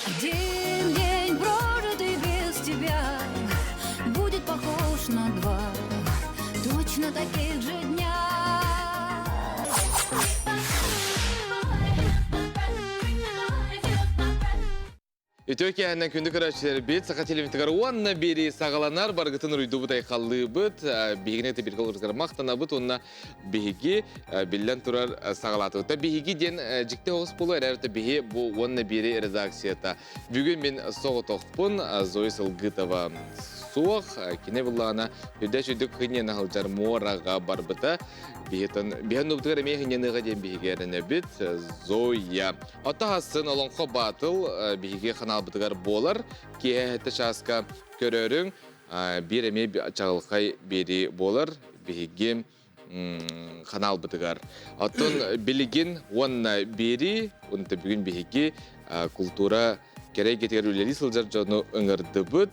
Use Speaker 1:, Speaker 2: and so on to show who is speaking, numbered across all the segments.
Speaker 1: Один день прожитый без тебя будет похож на два точно таких же дня.
Speaker 2: Үтүө киэһэннэн күндү көрөөччүлэрбит Саха телевизорыгар уонна биэрии саҕаланар баргытын уруйдубут айхаллыыбыт биһигини тибиргэ олорбутугар махтанабыт уонна биһиги биллэн турар саҕалаатыбыт. Биһиги диэн дьикти оҕус буолуо эрээри биһи бу уонна биэрии редакцията. Бүгүн мин соҕотохпун Зоя Сылгытова суох кини буллаҕына үрдэ үрдүк хынньана сылдьар муораҕа барбыта. Биһитэн биһэн нубутугар эмиэ хынньаныаҕа диэн биһиги эрэнэбит Зоя. Отто хасын Олоҥхо Баатыл биһиги ханаалбытыгар буолар. Киэһэ сэттэ чааска көрөрүҥ. Биир эмиэ чаҕылхай биэрии буолар биһиги ханаалбытыгар. Оттон билигин уонна биэрии, онто бүгүн биһиги култуура кэрэ эйгэтигэр үлэлии сылдьар дьону ыҥырдыбыт.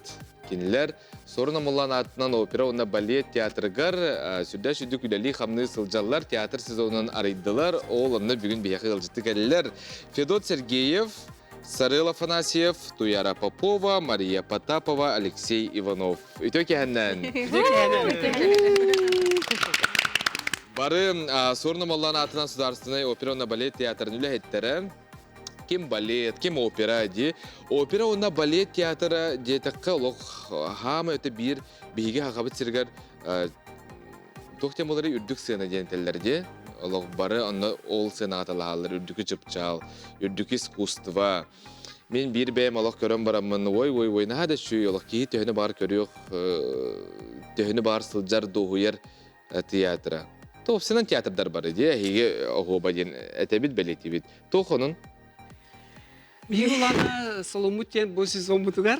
Speaker 2: Кинилэр Сорун Амуллан аатынан опера уонна балет театрыгар сүрдээх сүрдүк үлэлии-хамныы сылдьаллар, театр сезонун арыйдылар. Ол онно бүгүн биһиэхэ ыалдьытты кэллилэр. Федот Сергеев, Сарыал Афанасьев, Туяра Попова, Мария Потапова, Алексей Иванов. Үтүө киэһэннэн! Бары Суорун Омоллоон аатынан Судаарыстыбаннай опера уонна балет театрын үлэһиттэрэ ким балет, ким опера дии. Опера уонна балет театра диэтэххэ олох хаама өтө биир биһиги хахабыт сиригэр туох темалары үрдүк сыана диэн этэллэр дии. Олох бары онно ол сыанаҕа талаһаллар үрдүкү чыпчаал, үрдүкү искусство. Мин биир бэйэм олох көрөн бараммын, ой ой ой наһаа да үчүгэй олох киһи төһөнү баар көрүөх, төһөнү баар сылдьар, дуоһуйар театра. Туопсанан театрдар бары дии, эһиги оһуоба диэн этэбит, бэлиэтиибит. Туох онун?
Speaker 3: Биһиги улаана соломмут диэн бу сезоммутугар,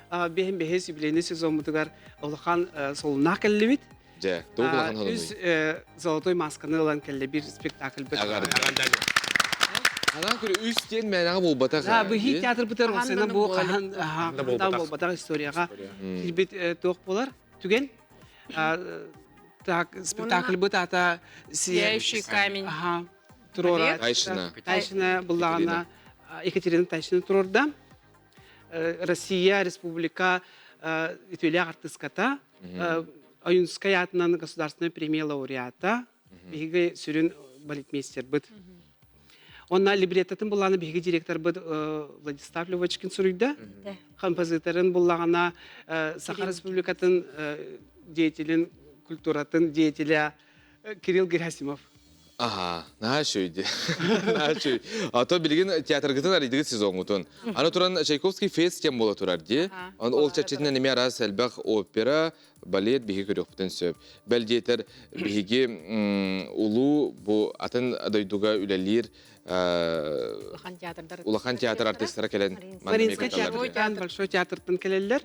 Speaker 3: биһин бэһис юбилейный сезоммутугар улахан солуннаах кэллибит.
Speaker 2: Дьэ, туох улахан
Speaker 3: Үс
Speaker 2: холонуй?
Speaker 3: золотой масканы ылан кэллэ бир спектакль бит.
Speaker 2: Анаан көрө үс диэн мээнэҕэ буолбатах.
Speaker 3: Да, быһыы театр бытар осена бу хаһан буолбатах историяҕа киирбит туох болар түгэн. Так, спектакль быт ата
Speaker 4: Сияющий камень.
Speaker 3: Ага, турора.
Speaker 2: Тайшина.
Speaker 3: Тайшина буллаҕына Екатерина Тайшина турорда. Россия Республика үтүөлээх артыската, Ойунскай аатынан государственная премия лауреата, биһиги сүрүн балетмейстербыт. Онна либреттатын буллаҕына биһиги директорбыт Владислав Левочкин суруйда. Композиторын буллаҕына Саха Республикатын деятелин, культуратын деятеля Кирилл Герасимов.
Speaker 2: Аха, наһаа үчүгэй. Наһаа үчүгэй. А то билигин театргытын арыйдыгыт сезоҥҥутун. Аны туран Чайковский фест диэн буола турар дии. Ол чэрчитинэн эмиэ араас элбэх опера, балет биһиги көрүөхпүтүн сөп. Бэл диэтэр биһиги улуу бу атын дойдуга үлэлиир
Speaker 4: улахан театрдар
Speaker 2: улахан театр артистара кэлэн
Speaker 3: Мариинскай театртан Большой театртан кэлэллэр.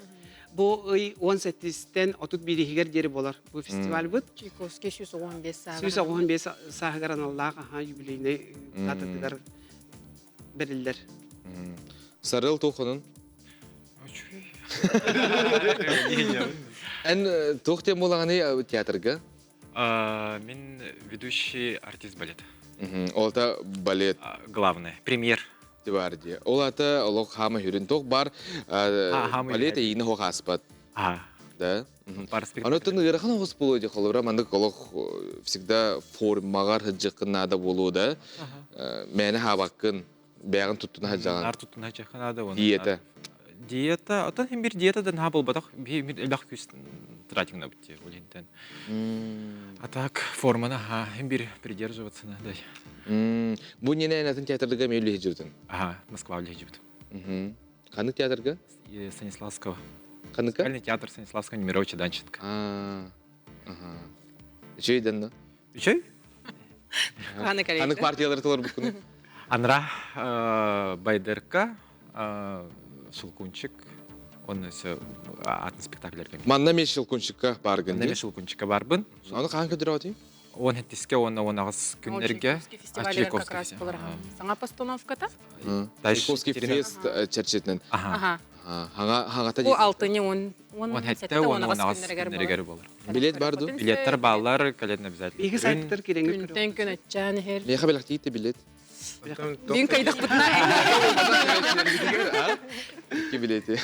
Speaker 3: Бу ый 18-тэн 31-иһигэр диэри буолар бу фестивальбыт.
Speaker 4: Чайковский 115 сааһыгар.
Speaker 3: 115 сааһыгар аналлаах аха юбилейный дататыгар бэриллэр.
Speaker 2: Сарыл туохунун? Эн туох диэн буолаҕыный театрга?
Speaker 5: Мин ведущий артист балета.
Speaker 2: Ол ата балет.
Speaker 5: Главное, премьер.
Speaker 2: Бар дии. Ол ата олох хаама хүрүн туох бар балет эйиини хоох ааспат. Да. Онотон ыарахан оҕус буолуо дии холобура маннык олох всегда формаҕар сылдьыаххын наада буолуо да. Мээнэ хаабаккын, бэйэҕин туттуна сылдьаҕын.
Speaker 5: Нар туттуна сылдьыаххын наада.
Speaker 2: Диета.
Speaker 5: Диета, оттон хин бир диета да наһаа буолбатах, бир элбэх күүс тратиҥнабыт дии ол иһинтэн. А так форманы аха хин бир придерживаться надо.
Speaker 2: Бу нene атын театрга мен үлэһи
Speaker 5: Ага, Москва үлэһи
Speaker 2: Ханнык театрга?
Speaker 5: Станиславского.
Speaker 2: Ханныка?
Speaker 5: Музыкальный театр Станиславского Немировича Данченко.
Speaker 2: Ага. Үчүгэй да?
Speaker 5: Үчүгэй?
Speaker 2: Ханнык партиялары толорбуккуну?
Speaker 5: Анра Байдерка, Щелкунчик, он все атын спектакльлерге.
Speaker 2: Манна мен Щелкунчикка баргын.
Speaker 5: Манна мен Щелкунчикка барбын.
Speaker 2: Аны хаан көдөрөтүй?
Speaker 5: Он хеттиске уонна он аҕыс күннэргэ
Speaker 4: Чайковский как раз болар. Саҥа постановката?
Speaker 2: Чайковский фест чэрчитинэн.
Speaker 4: Ага.
Speaker 2: Хаҥа
Speaker 4: Бу алтыны он
Speaker 5: он хетте он аҕыс күннэригэр болар.
Speaker 2: Билет бар ду?
Speaker 5: Билеттер бааллар, кэлэн обязательно.
Speaker 3: Биһиги сайттар кирэҥи
Speaker 4: Күнтэн күн аччаан иһэр.
Speaker 2: Миэхэ бэлэхтиит билет.
Speaker 4: Мин кайдахпытына.
Speaker 2: Икки билети.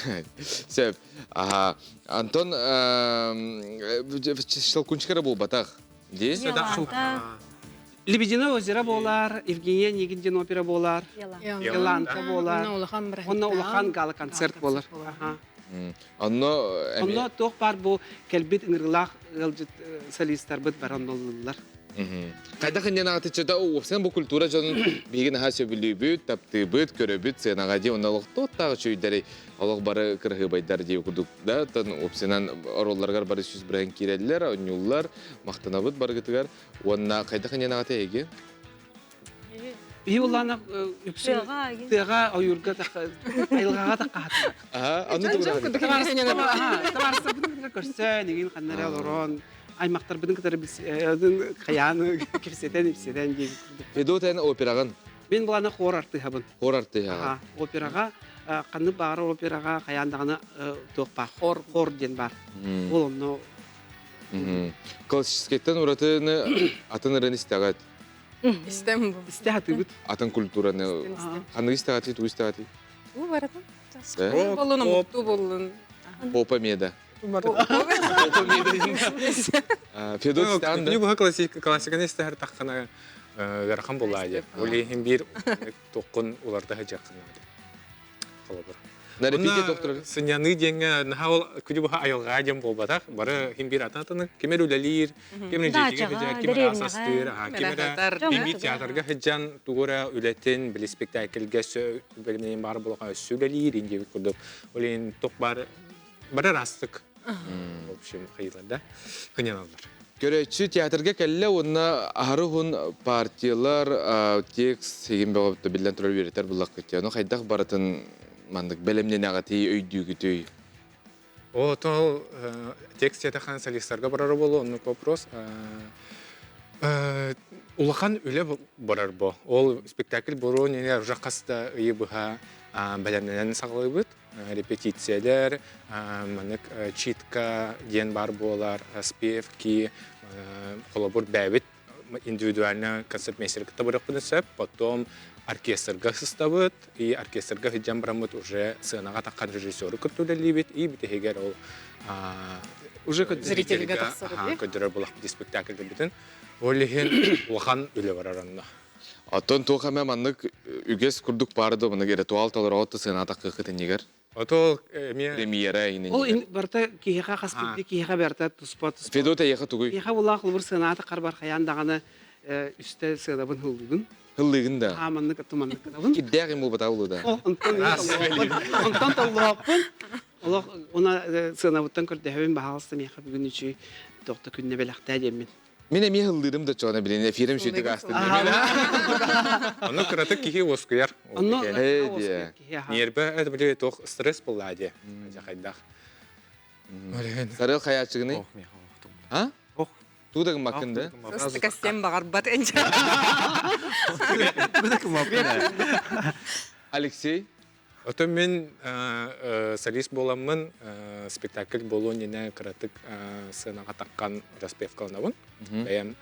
Speaker 2: Сөп. Аха. Антон Щелкунчик буолбатах. Ди?
Speaker 3: Лебединое озеро буолар, Евгения Онегин диэн опера буолар, Еланка буолар. Онно улахан гала-концерт буолар.
Speaker 2: Онно
Speaker 3: Онно туох баар бу кэлбит ыҥырыылаах ыалдьыт солистарбыт баран оллулар.
Speaker 2: Хайдах инньэн аҕатыччыта уопсайан бу культура дьонун биһиги наһаа сөбүлүүбүт, таптыыбыт, көрөбүт сыанаҕа дии онно олохтоох үчүгэйдэри олох бары кыраһыабайдар дии курдук да тон уопсайынан оруолларыгар бары сүүс быраһын киирэллэр, оонньууллар, махтанабыт барыгытыгар уонна хайдах инньэн аҕата эһиги?
Speaker 3: Биһи улаана үксүн тыаҕа ойуурга айылҕаҕа таххаһатылар. Табаарыстарбытын кытары көрсөн, игин ханна эрэ олорон, аймахтарбытын кытары хайаан кэпсэтэн, ипсэтэн диэбит курдук.
Speaker 2: Федот эн операҕын?
Speaker 3: Мин былаана хор артыыһабын.
Speaker 2: Хор артыыһаҕын.
Speaker 3: Операҕа ханнык баҕарар операҕа хайаан даҕаны туох баар хор хор диэн баар. Ол онно
Speaker 2: Классическайтан уратыны атын ырыаны истэҕит?
Speaker 4: Истэм бу.
Speaker 3: Истэ хатыбыт.
Speaker 2: Атын культураны ханнык истэҕитий, тугу истэҕитий?
Speaker 4: Уу баратын. Боллун, омуктуу боллун.
Speaker 2: Попа меда. Попа меда. Федот истэҕин да?
Speaker 5: Бу классиканы истэһэр таххана ыарахан буолаа Ол иһин биир тоққун уларда сылдьыаххына. Холобур.
Speaker 2: Нарепите доктор.
Speaker 5: Сынньаныы диэҥҥэ наһаа ол күнү быһа айылҕа диэн буолбатах. Бары ким биир атын атыны ким эрэ үлэлиир, ким эрэ дьиэтигэр сылдьар, ким эрэ ас астыыр, ким эрэ биир театрга сылдьан тугу эрэ үлэтин, били спектакльга бэлэмнэнин баар буолаха өссө үлэлиир диэбит курдук. Ол иһин туох баар бары араастык в общем хайыылар да кыньаналлар.
Speaker 2: Көрөөччү театрга кэллэ уонна аһары уһун партиялар текст сигин бөҕө биллэн турар үөрэтэр буллаххыт. Ону хайдах барытын маннык бэлэмнэнэҕитий, өйдүүгүтүй?
Speaker 5: О, то текст хан солистарга барар болу, оннук вопрос. Улахан үлэ барар бо. Ол спектакль бору нене уже хаста ыйы быһа бэлэмнэнэн саҕалыыбыт. Репетициялар, маннык читка диэн бар буолар, спевки, холобур бэйэбит индивидуально концертмейстер кытта барыахпытын сөп, потом оркестрга сыстабыт, и оркестрга сылдьан бараммыт уже сыанаҕа таххан режиссеру кытта үлэлиибит, и бүтэһигэр ол
Speaker 3: уже
Speaker 4: зрительгэ тахсар
Speaker 5: көрдөрөр буолахпыт спектакльдэрбитин. Ол иһин улахан үлэ барар онно.
Speaker 2: Оттон туох эмэ маннык үгэс курдук баар да маннык ритуал толороот да сыаната кыахыт иннигэр?
Speaker 5: Ото эмиэ
Speaker 2: премьера иннигэр.
Speaker 3: Ол барыта киһиэхэ хас биирдии киһиэхэ барыта туспа туспа.
Speaker 2: Федот эйиэхэ тугуй?
Speaker 3: Киһиэхэ булаах лыбыр сыанаата харбар хайаан даҕаны үстэ сыанабын ыллыгын.
Speaker 2: Ыллыгын да.
Speaker 3: Аа маннык туманнык гынабын.
Speaker 2: Кирдээх им буолбатаа улуу да.
Speaker 3: Онтон толлооппун. Олох уна сыанабыттан көрдөһөбүн баһаалыста миэхэ бүгүн үчүй тохто күннэ бэлэхтээ диэммин.
Speaker 2: Мин эмиэ ыллыырым да чоҕуна билин эфирим сүрдүк аастын
Speaker 5: Онно кыратык киһи уоскуйар.
Speaker 3: Онно
Speaker 5: Нербе это били туох стресс буолла дии. Хайдах.
Speaker 2: Сарыл хаячыгыный? А? Туда гыммаккын да?
Speaker 4: Костем баҕарбат энчэ.
Speaker 2: Алексей?
Speaker 5: Оттон мин солист буоламмын спектакль буолуон иннинэ кыратык сценаҕа таххан распевкаланабын. Бэйэм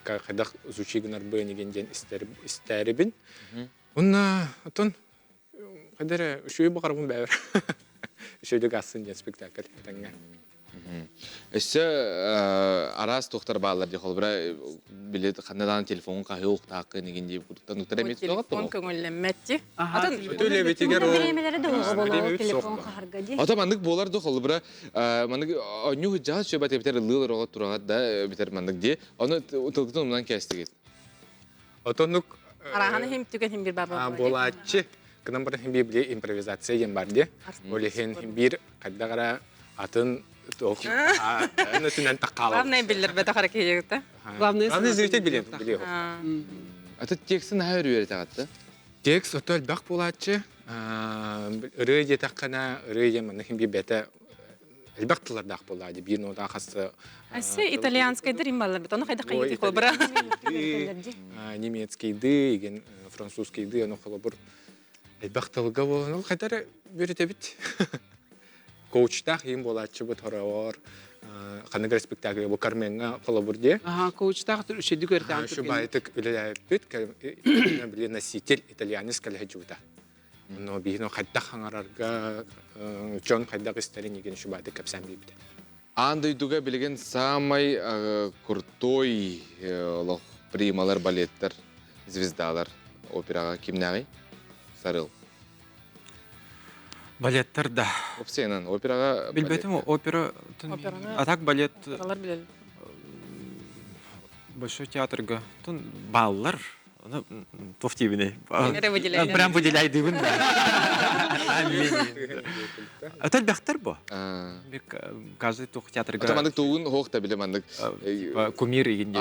Speaker 5: хайдах звучи гынарбын игин диэн истээрибин. Уонна оттон хайда эрэ үчүгэй баҕарабын бэйэбэр. Үчүгэйдик аассын диэн спектакль этэҥҥэ.
Speaker 2: Өссө араас туохтар бааллар дии холобура били ханна даҕаны телефон хаһыы уктааххын игин дии курдуктан уктар эмиэ
Speaker 4: Телефон көҥүллэммэт дии.
Speaker 5: Атын Үлэбитигэр ол
Speaker 1: Бириэмэлэри да оҕолоро телефон хаһарга дии.
Speaker 2: Ата маннык буолар да холобура маннык онньуу сыдьаҕа сүөбэ битэр ыллыылар оҕо тураҕат да битэр маннык дии. Ону тылгытын умнан кээстигит.
Speaker 5: Отоннук
Speaker 4: Араһаны хим түгэн хим бир баба.
Speaker 5: Буолааччы. Кынан баран хим бир импровизация диэн бар дии. Ол иһин биир хайдах эрэ атын туох өтүнэн таккаалар.
Speaker 4: Главное биллэрбэтэх эрэ киһи
Speaker 3: Главное
Speaker 5: Главное зритель билиэн билиэ.
Speaker 2: Аты текстин наһаа өрүөрэтэ да?
Speaker 5: Текст ото элбэх буолааччы. Ырыа диэтэххинэ, ырыа диэн манна хим биир бэйэтэ элбэх тыллардаах буоллаа дии биир нота хасса
Speaker 4: Асе итальянскайдар им баллар бит ону хайдах хайдах холобура
Speaker 5: немецкийды igen французскийды ону холобур элбэх тылга буолан хайдар үөрэтэбит коучтаах иин буолааччыбыт хороҕор ханнык эрэ спектакль бу Карменҥа холобур дии
Speaker 3: Аха, коучтаах үчүгдүк өртөөн
Speaker 5: Шу баайтык үлэлээбиппит били носитель итальянец кэлэһэ дьуута. Онно биһиги хайдах хаҥарарга, дьон хайдах истэрин игин шубааты кэпсээн биэрбитэ.
Speaker 2: Аан дойдуга билигин самай крутой олох прималар, балеттар, звездалар операҕа кимнээҕий? Сарыл.
Speaker 6: Балеттар да.
Speaker 2: Опсиянан операҕа
Speaker 6: Билбэтим опера а так балет Большой театрга тун баллар туох диибиний прям выделяйдыыбын да элбэхтэр бу каждый туох театрга
Speaker 2: маннык тугун хоох да биле маннык
Speaker 6: кумир игин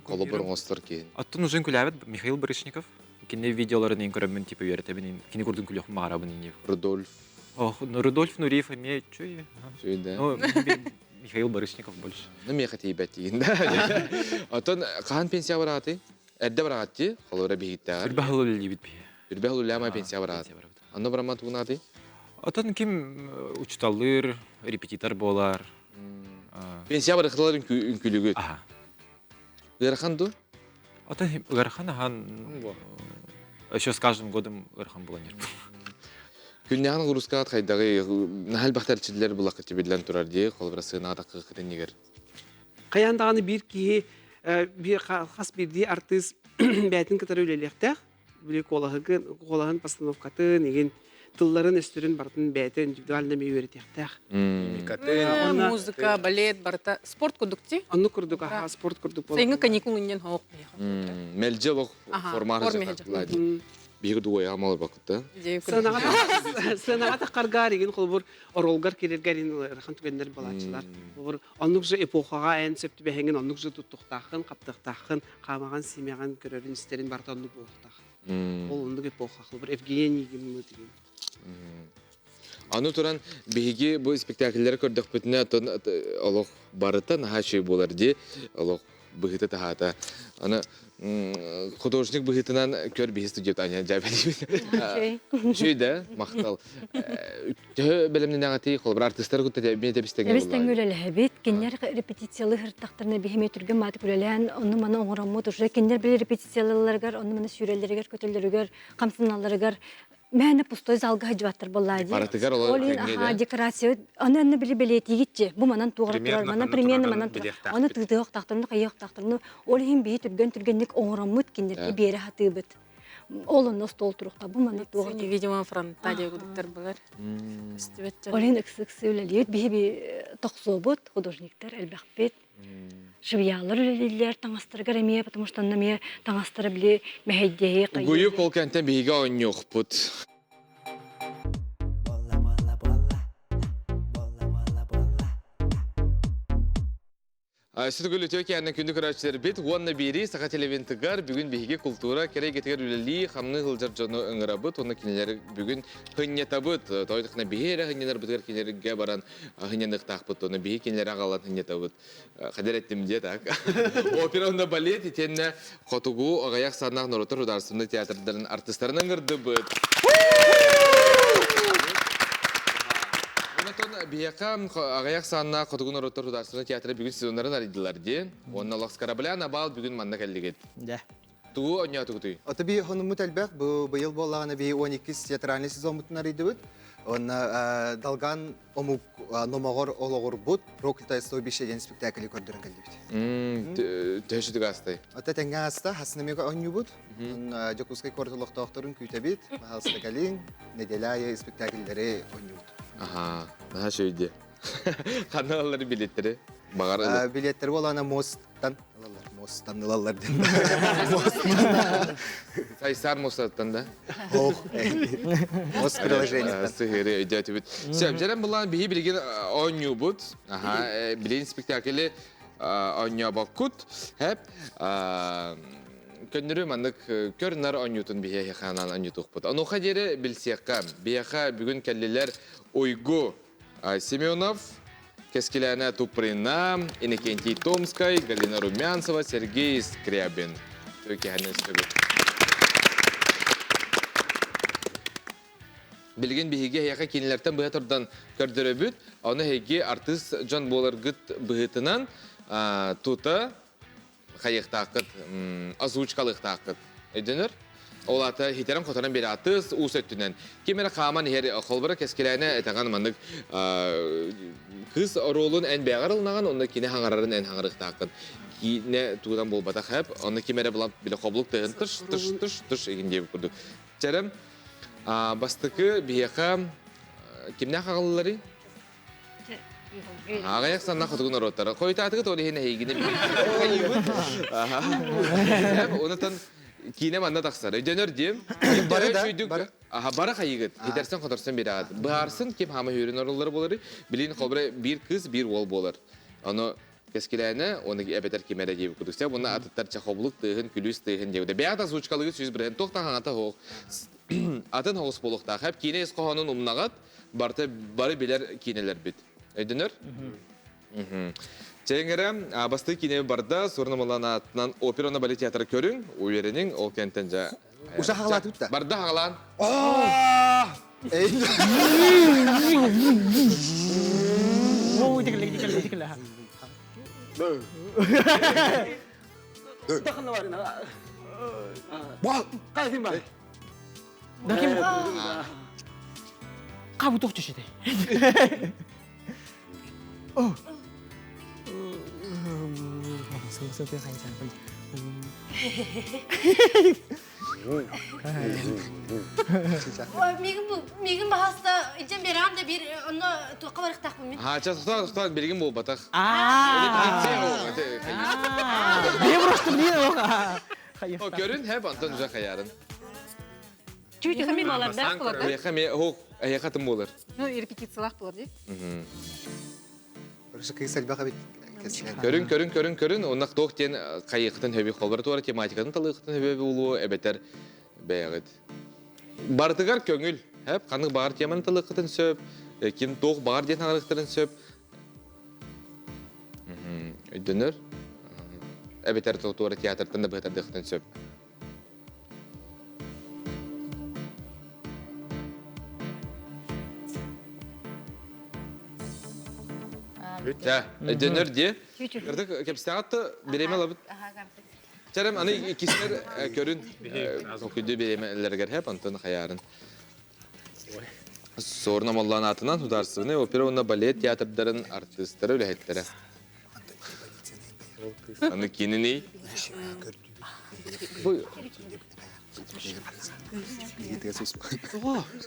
Speaker 2: холобур оҥостор киһин
Speaker 6: оттон ужин күлээбит Михаил Барышников кини видеоларын ин көрөммүн типа үөрэтэбин кини курдун күлүөхпүн баҕарабын ини
Speaker 2: Рудольф
Speaker 6: Рудольф Нуриев эмиэ чүй
Speaker 2: да
Speaker 6: Михаил Барышников больше.
Speaker 2: Ну, миэхэ тиийбэт диин да. Оттон хаһан пенсия барааты? Эрдэ бараатти, холобура биһиттээҕэр.
Speaker 6: Үрбэ хыл үлэлиибит биһи.
Speaker 2: Үрбэ хыл үлээмэ пенсия бараат. Онно барамма тугунааты?
Speaker 6: Оттон ким учуталлыыр, репетитор буолар.
Speaker 2: Пенсия барыхталар үҥкүлүгүт.
Speaker 6: Аха.
Speaker 2: Ыарахан ду?
Speaker 6: Оттон ыарахан ахан еще с каждым годом ыарахан буолан иһэр.
Speaker 2: Күннэҕин угурускаат хайдаҕый наһаа элбэхтэр булаккыччы биллэн турар дии холобура сыанаҕа таххыххытын нигер.
Speaker 3: Хайаан даҕаны биир киһи биир хас биирдии артыыс бэйэтин кытары үлэлиэхтээх. Били куолаһыгын, куолаһын постановкатын, игин тылларын өстөрүн барытын бэйэтэ индивидуально эмиэ үөрэтиэхтээх.
Speaker 5: Мимикатын,
Speaker 4: Музыка, балет барыта спорт курдук ти.
Speaker 3: Оннук курдук, аха, спорт курдук буолар.
Speaker 4: Сайыҥҥы каникул иннин хоох
Speaker 2: Мэлдьи олох форма Биһиги дуойаҕа малырбаккыт
Speaker 3: Сыанаҕа таххаргаар игин холобур оролгар кирергэр ин ыарахан түгэннэр балааччылар. Холобур оннук же эпохаҕа эн сөп түбэһэҥин оннук же туттуохтааххын, хаптыахтааххын, хаамаҕын, симэҕин, көрөрүн, истэрин барыта оннук буолуохтаах. Ол оннук эпоха холобур Евгений Онегин деген.
Speaker 2: Аны туран биһиги бу спектакльлэри көрдөхпүтүнэ оттон олох барыта наһаа үчүгэй буолар дии. Олох быһыыта таһаата. Аны художник быһыытынан көр биһи студент Аня дьээбэлиибит. Үчүгэй да, махтал. Төһө бэлэмнэнэҕитий? Холобур, артыыстары кытта эмиэ тэбис-тэҥҥэ
Speaker 1: Тэбис тэҥҥэ үлэлэһэбит. Кинилэр репетициялыы сырыттахтарына биһи эмиэ түргэн маатык үлэлээн, онну-маны оҥороммут. Уже кинилэр били репетициялыылларыгар, онну-маны сүүрэллэригэр, көтөллөрүгэр, хамсаналларыгар мээнэ пустой залга сылдьыбаттар буоллаа дии.
Speaker 2: Барытыгар олор
Speaker 1: Ол иһин аха декорация аны аны били бэлиэтиигитчи бу манан туора турар манан примерно манан турар аны тыытыахтаахтарны хайыахтаахтарны ол иһин биһи түргэн түргэнник оҥороммут кинилэргэ биэрэ сатыыбыт. Ол онно стол турукта бу манна туох
Speaker 4: Невидимого фронта диэгудуктар булар.
Speaker 1: Ол иһин ыксы-ыксы үлэлиибит биһи тохсуобут художниктар элбэхпит. Швеялар үлэлииллэр таҥастарыгар эмиэ, потому что онно эмиэ таҥастара били мэһэйдэһи
Speaker 2: Угуйук ол кэнтэн биһиги оонньуохпут. Сүтүгүл үтүө кээннэн күндү көрөөччүлэрбит уонна биэрии Саха телевизионтыгар бүгүн биһиги култуура кэрэ эйгэтигэр үлэлии, хамныы сылдьар дьону ыҥырабыт уонна кинилэри бүгүн хынньатабыт. Тоойдохуна биһи эрэ хынньанарбытыгар кинилэргэ баран хынньаныахтаахпыт уонна биһи кинилэри аҕалан хынньатабыт. Хадер эттим диэ так. Опера уонна балет итиэннэ хотугу аҕыйах санаах норуоттар художественнай театрдарын артыстарын ыҥырдыбыт. Онтон биһиэхэ аҕыйах сааннаах хотугу норуоттар художественнай театра бүгүн сезоннарын арыйдылар диэн. Уонна Лох Скораблян абаал бүгүн манна кэллигит.
Speaker 7: Дьэ.
Speaker 2: Тугу оонньоотугутуй?
Speaker 7: Ото би хонуммут элбэх. Бу быйыл буоллаҕына би 12 театральный сезоммутун арыйдыбыт. Онно Долган омук номоҕор олоҕурбут Проклятое стойбище диэн спектакль көрдөрөн кэллибит.
Speaker 2: Төһө астай?
Speaker 7: Ата тэҥҥэ ааста, хасынамыга оонньуубут. Дьокуускай куорат олохтоохторун күүтэбит. Пожалуйста, кэлиҥ. Неделя аайы спектакльлэри оонньуубут.
Speaker 2: Аха, наһаа үчүгэй Ханна ылаллар билеттери? Баҕар
Speaker 7: Билеттери буолаана мосттан ылаллар. Мосттан ылаллар диэн.
Speaker 2: Сайсар мостаттан да?
Speaker 7: Ох, мост приложениеттан.
Speaker 2: Сыһыары өйдөөтүбүт. Сөп, дьэрэн булан биһи билигин оонньуубут. Аха, билигин спектакли оонньообоккут. Хэп, көннөрү маннык көр-нар оонньуутун биһиэхэ хаанан оонньутуохпут. Онуоха диэри билсиэххэ. Биһиэхэ бүгүн кэллилэр Уйгу Семенов, Кэскилээнэ Туприна, Иннокентий Томскай, Галина Румянцева, Сергей Скрябин. Кэһэнин сөбүт. Билигин биһиги эһиэхэ кинилэртэн быһа турдан көрдөрөбүт. Ону эһиги артыыс дьон буоларгыт быһыытынан тута хайыахтааххыт, озвучкалыахтааххыт. Өйдөнөр? Ол аата хитерен-хоторон биэрэ атыс уус өттүнэн. Ким эрэ хааман иһэр холбора кэскилээнэ этэҕэн маннык кыыс оруолун эн бэйэҕэр ылынаҕын, онно кини хаҥарарын эн хаҥарыахтааххын. Киинэ тугунан буолбатах хэп, онно ким эрэ булан били хобулук тыһын тыш тыш тыш тыш игин диэбит курдук. Чэрем бастакы биһиэхэ кимнээх аҕалларый? Аҕыйах санна хотугу норуоттара. Хойутаатыгыт ол иһин эһигини хайыыбыт. Онутан киинэ манна тахсар. Өйдөнөр диэм.
Speaker 7: Бары да, бары.
Speaker 2: Аха, бары хайыгыт. Хитерсэн хоторсон бирэҕит. Быһаарсын ким хаама хүүрүн оруллары болары. Билин холбура биир кыз, биир уол болар. Ону кэскилээнэ, оны эбэтэр ким эрэ диэбит курдук. Буна атыттар чахоблук тыаһын, күлүүс тыаһын диэбитэ. Бэйэҕит озвучкалыгыт 100% туох да хаҥата хоох. Атын хоҕус буолуохтаах. Хеп киинэ ис хоһоонун умнаҕыт. Барыта бары билэр киинэлэрбит. Өйдөнөр? Чэҥэрэ, бастыы киинэ барда, Сурнамалан аатынан операны балет театры көрүҥ, уверенин, ол кэнтэн жа...
Speaker 7: Уша хаҕалаатыбыт да?
Speaker 2: Барда хаҕалаан.
Speaker 8: Кабутук түшүтэ.
Speaker 9: Мигин баһаста ичен берам да бир онно туохха барыхтаахпын мин.
Speaker 2: А, сейчас тохтоо, тохтоо, билигин буолбатах.
Speaker 8: Бие просто билин
Speaker 2: Көрүн хэп онтон уже хаярын.
Speaker 4: Чуть хами болар, да, болар, да?
Speaker 2: Эйха ме хок, эйха тым болар.
Speaker 4: Ну, репетициялах болар, ди.
Speaker 7: Көрүші кыыс элбэх эбит кэсилэн.
Speaker 2: Көрүн, көрүн, көрүн, көрүн, оннах туох диэн хайыхытын хөбү холбар туора тематикатын талыхытын хөбү буолуо эбэтэр бэйэҕит. Барытыгар көҥүл, хэп, ханнык баҕар теманы талыхытын сөп, ким туох баҕар диэн хаҥарыхтарын сөп. Өйдөнөр. Эбэтэр туора театртан да быһатардыхтын сөп. Бүтэ. Өйдөнөр дии. Кырдык кэпсэҕит да бириэмэ ылабыт. Чэрем аны иккистэр көрүн толкуйдуу бириэмэлэригэр хэп онтон хайаарын. Суорун Омоллоон аатынан Художественнай опера уонна балет театрдарын артыыстара үлэһиттэрэ. Аны кинини Бу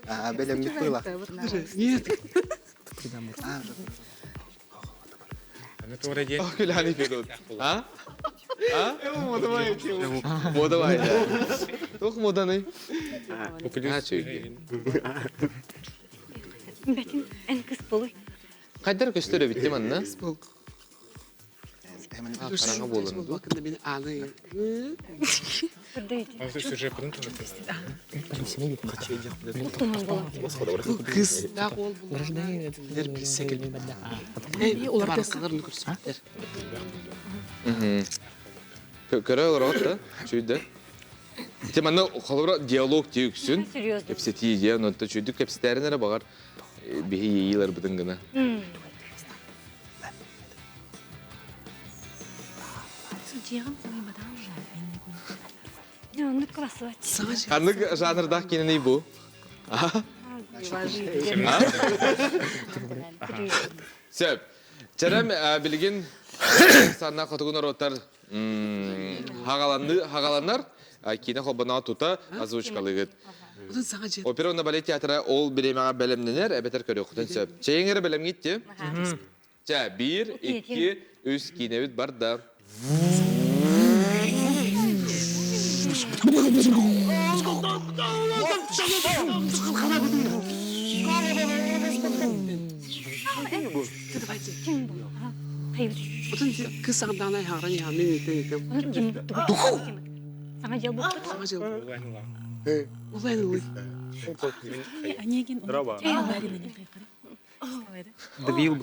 Speaker 7: А, бэлэмник было.
Speaker 3: Нет.
Speaker 5: Аны туора диэн
Speaker 2: Күләни Федот. А? А? Модавай. Туох моданы?
Speaker 1: Бэтин эн кыс болуй.
Speaker 2: Хайдар көстөр эбит манна? Хараҥа буолан дуу?
Speaker 3: Мен аны. Кыз да ол булар билсе келбит. Олар көрсөттөр.
Speaker 2: Көрө олорот да, чүйдө. Те манна холобура диалог дии үксүн. Кэпсэтии диэн, онто чүйдүк кэпсэтээрин эрэ бағар биһи иэйиилэрбитин гына. Ханнык жанрдаах кинини бу? Сөп. Чэрем билигин санна хотугу норуоттар хагаланнар киинэ холбоноҕо тута озвучкалыгыт. Опера уонна балет театра ол бириэмэҕэ бэлэмнэнэр эбэтэр көрүөххүтүн сөп. Чэйиҥ эрэ бэлэмҥит ти? Чэ, биир, икки, үс киинэбит барда.
Speaker 3: Кыз саҥардаҕына хаҥаран иһэҕин мин итин итин.
Speaker 1: Саҥа дьыл буолбут.
Speaker 3: Саҥа дьыл. Улайн ылый.
Speaker 6: Дебил.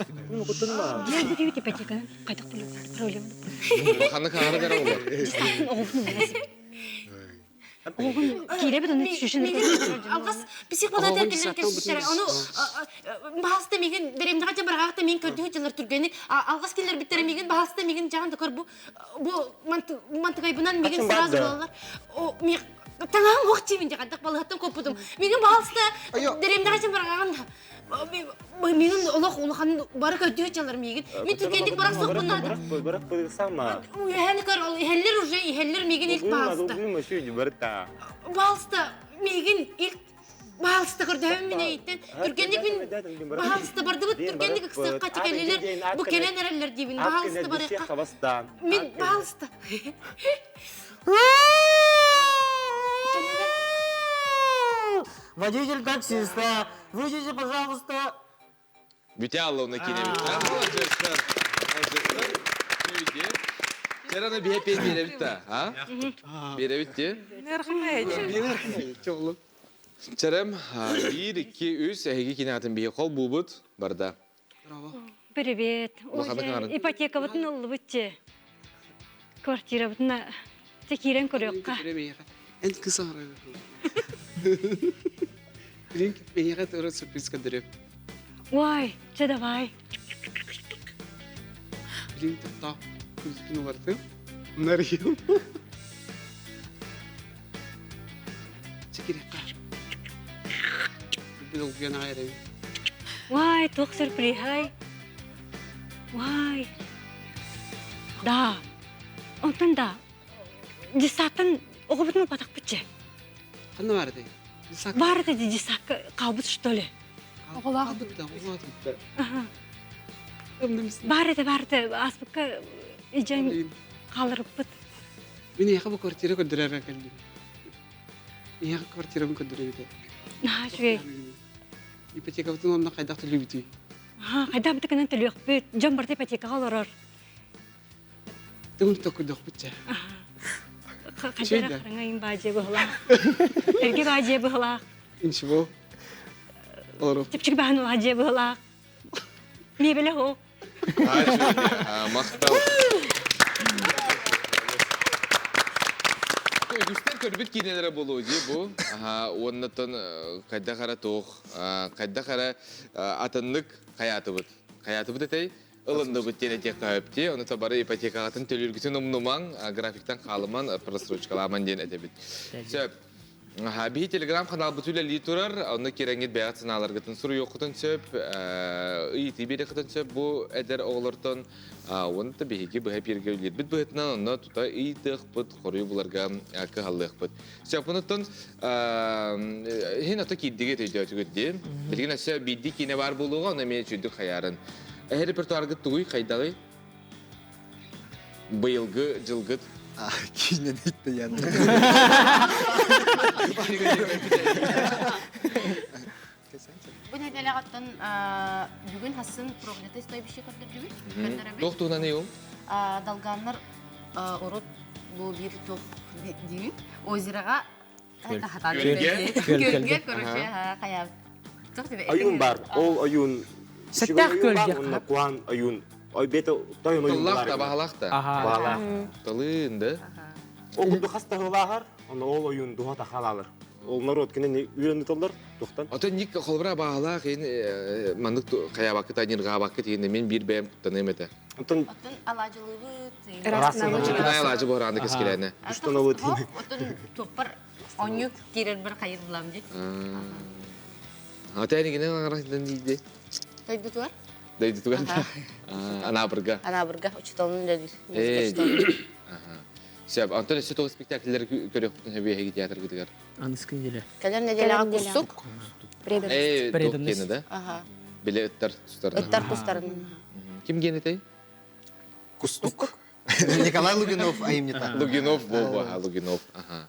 Speaker 2: Ханнык хаҥара дара болар.
Speaker 1: Киирэбит оны түшүшүн
Speaker 9: Алгас психология кэлэр ону баһаста мигин дэремнэҕэ бараҕаахта мин көрдүһү дьылар түргэни алгас киллэр биттэрэ мигин баһаста мигин жаҕан да көр бу бу мантыгайбынан мигин сразу булалар. Таҥаһым уох чиибин дьахадах балыһаттан коппутум. Мигин баалста дэриэмнэҕэ чын бараҕаҕын да. Мигин олох улахан бары көтүө чалар мигин. Мин түргэнник барах суохпун наада.
Speaker 10: Барах бырысама.
Speaker 9: Иһэн көр, ол иһэллэр уже иһэллэр мигин илт баалста. Баалста мигин илт Баалыста көрдөһөбүн мин эйиттэн. Түргэнник мин баалыста бардыбыт түргэнник ыксыахха кэллилэр. Бу кэлэн эрэллэр диибин. Баалыста барыахха. Мин баалыста.
Speaker 8: Водитель таксиста, выйдите, пожалуйста.
Speaker 2: Бүтэ аллауна киинэбит. Молодецтар. Молодецтар. Чэраны биһэ пиэн биэрэбит да, а? Биэрэбит ди. Чэрем, биир, икки, үс, эһиги кинаатын биһи хол буубут барда.
Speaker 1: Привет. Ипотекабытын ыллыбыт че. Квартирабытын киирэн көрүөххэ.
Speaker 3: Эн кыс Билин миэхэ турар сюрприз көрдөрүөм.
Speaker 1: Ой, чэ давай.
Speaker 3: Билин тохтоо. Күлүскүн уларытым. Нарыйым. Чекирекка. Билген аҕай
Speaker 1: Вай, туох сюрпризай. Вай. Да. Онтон да. Десаттан оҕобутун ылбатахпыт че.
Speaker 3: Ханна баар этэй?
Speaker 1: Баар этэ ди десакка хаалбыт что ли?
Speaker 3: Оҕолоох да, оҕолоох да.
Speaker 1: Баар этэ, баар этэ, ааспыкка илдьэн хааларыппыт.
Speaker 3: Мин эйиэхэ бу квартира көрдөрөөрө кэллим. Эйиэхэ квартирабын көрдөрөбүт.
Speaker 1: Наһаа үчүгэй.
Speaker 3: Ипотекабытын онно хайдах төлүүбүтүй?
Speaker 1: Хайдах бытыкынан төлүөхпүт. Дьон барыта ипотекаҕа олорор.
Speaker 3: Тыгын токкуйдохпут чэ.
Speaker 1: Хадара хараҥа баадьыа быһылаах. Эргэ баадьыа быһылаах.
Speaker 3: Ничего. Олору.
Speaker 1: Чэпчэки баһан баадьыа быһылаах. Миэбэлэ хо.
Speaker 2: Махтал. Үгүстэр көрбүт киинэлэрэ буолуо дии бу. Уоннаттан хайдах эрэ туох, хайдах эрэ атыннык хайаатыбыт. Хайаатыбыт этэй? ылынныбыт диэн этиэххэ сөп дии. Ону бары ипотекаҕытын төлүүргүтүн умнумаҥ, графиктан хаалыман, просрочкалааман диэн этэбит. Сөп. Биһи телеграм-каналбыт үлэлии турар, онно кирэҥҥит бэйэҕит санааларгытын суруйуоххутун сөп, ыйытыы биэриэххитин сөп бу эдэр оҕолортон. Уонна да биһиги быһа эпииргэ үлэлиирбит быһыытынан онно тута ыйытыахпыт, хоруйу буларга кыһаллыахпыт. Сөп, онуттан иһин ото киирдиги өйдөөтүгүт дии. Билигин өссө биирдии киинэ баар буолуоҕа, ону эмиэ үчүгдүк хайаарын. Эһи репертуаргыт тугуй, хайдаҕый? Быйылгы дьылгыт?
Speaker 7: Киинэни иттейэн.
Speaker 9: Бу нэдиэлэҕиттэн бүгүн хассын проклятый стойбище көрдөрдүбүт. Көрдөрөбүт.
Speaker 2: Туох туһунан ол?
Speaker 9: Долганнар урут бу биир туох диибит озероҕа Күөлгэ короче хайа
Speaker 10: Ойуун бар. Ол ойуун
Speaker 8: Сэттээх күөл
Speaker 10: Куан ойуун. Ой бете тойон ойуун
Speaker 2: Тыллаах да, баһалаах да.
Speaker 10: Баһалаах.
Speaker 2: Тылыын да.
Speaker 10: Ол курдук хас таһылааһар, оны ол ойуун духа тахалаалар. Ол народ кинини үйренді толлар, тухтан.
Speaker 2: Отон ник холбура баалаах ин маннык хаябаккыта ниргаабаккыт иһин мен биир бэйэм куттаныым этэ.
Speaker 10: Отон
Speaker 9: Отон алаажылыбыт.
Speaker 2: Чыкынай алаажы буорааны кэскилээнэ.
Speaker 10: Установыт.
Speaker 9: Отон туппар онньук киирэр бір хайыр булам дии.
Speaker 2: Ата энигинен аңарахтан диийди.
Speaker 9: Дойдутугар?
Speaker 2: Дойдутугар. Анаабырга.
Speaker 9: Анаабырга учуталын үлэлиир.
Speaker 2: Сөп, онтон өссө тоҕус спектакльлэри көрүөхпүтүн сөбүөһэги театргытыгар.
Speaker 8: Аныскы неделя.
Speaker 9: Кэлэр неделяҕа кустук.
Speaker 2: Преданность. Преданность. да?
Speaker 9: Ага.
Speaker 2: Биле ыттар тустарынан.
Speaker 9: Ыттар тустарынан.
Speaker 2: Ким генетей?
Speaker 7: Кустук. Николай Лугинов айымньыта.
Speaker 2: Лугинов буолбу, Лугинов. Ага.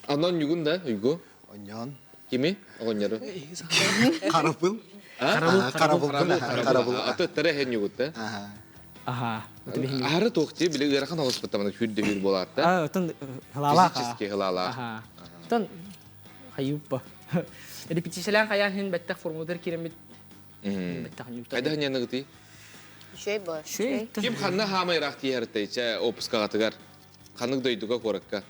Speaker 2: Анон югун да, Уйгу?
Speaker 7: Оньон.
Speaker 2: Кими? Оҕонньору.
Speaker 7: Харабыл. Харабыл. Харабыл.
Speaker 2: Аты ыттара иһэн югут да?
Speaker 8: Аха.
Speaker 2: Аһары туох дии, били ыарахан оҕуспуттамана хүрдэ хүр буолаатта.
Speaker 8: А, отон хылаалаах.
Speaker 2: Физически хылаалаах.
Speaker 8: Аха. Отон хайыппа. Репетициялаан хайаан хин бэттэх формулдар киирэммит. Бэттэх
Speaker 2: Хайдах ньаныгытый?
Speaker 9: Үчүгэй баар.
Speaker 2: Ким ханна хаамай ыраах тииһэртэй чэ опускаҕатыгар? Ханнык дойдуга куоракка?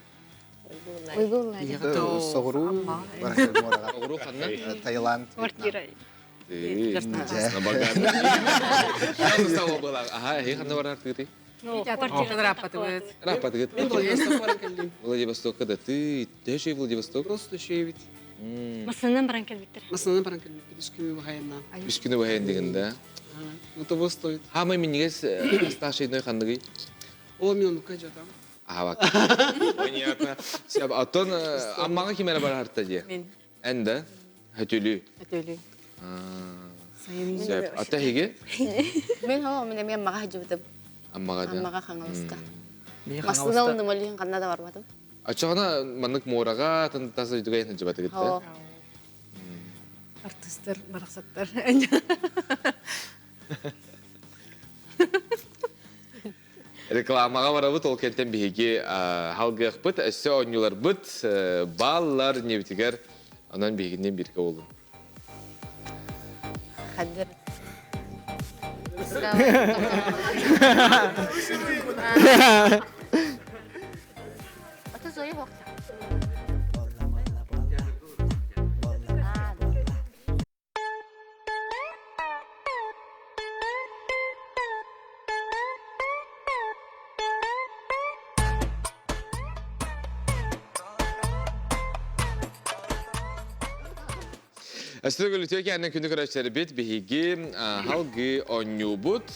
Speaker 7: Соҕуруу
Speaker 2: Соҕуруу ханна?
Speaker 7: Таиланд.
Speaker 1: Квартира.
Speaker 2: Аха, эһи ханна барар тыытый?
Speaker 4: Театры
Speaker 2: Раппатыгыт.
Speaker 3: Мен Владивосток баран кэллим.
Speaker 2: Владивостокка да ты, төшөй Владивосток?
Speaker 3: Просто шейбит.
Speaker 1: Массынан баран кэлбиттэр.
Speaker 3: Массынан баран кэлбиппит үс күнү баһайынна.
Speaker 2: Үс күнү баһайын деген да.
Speaker 3: Ну того стоит.
Speaker 2: Хамай миннигес старший ханныгый?
Speaker 3: О, мен онукка жатам.
Speaker 2: Аха Понятно. Сөп, оттон аммаға ким эрэ барарта дии?
Speaker 4: Мин.
Speaker 2: Эн да? Хөтүлүү.
Speaker 4: Хөтүлүү.
Speaker 2: Сөп. Ата хиги?
Speaker 9: Мен хоо мен эмиэ аммаҕа сылдьыбытым.
Speaker 2: Аммаҕа да.
Speaker 9: Аммаҕа Хаҥаласка. Массыына ыллым, ханна да барбатым.
Speaker 2: Оччоҕуна маннык муораҕа тас дойдуга сылдьыбатыгыт да?
Speaker 4: Артыыстар барахсаттар.
Speaker 2: Рекламаҕа барабыт, ол кэнтэн биһиги халгыахпыт, өссө оонньууларбыт бааллар небитигэр, онон биһигиннин бииргэ буолун.
Speaker 9: Хадыр. Ата Зоя
Speaker 2: Өстө үтүө кээннэн күнү көрөөччүлэрбит биһиги халгы оонньуубут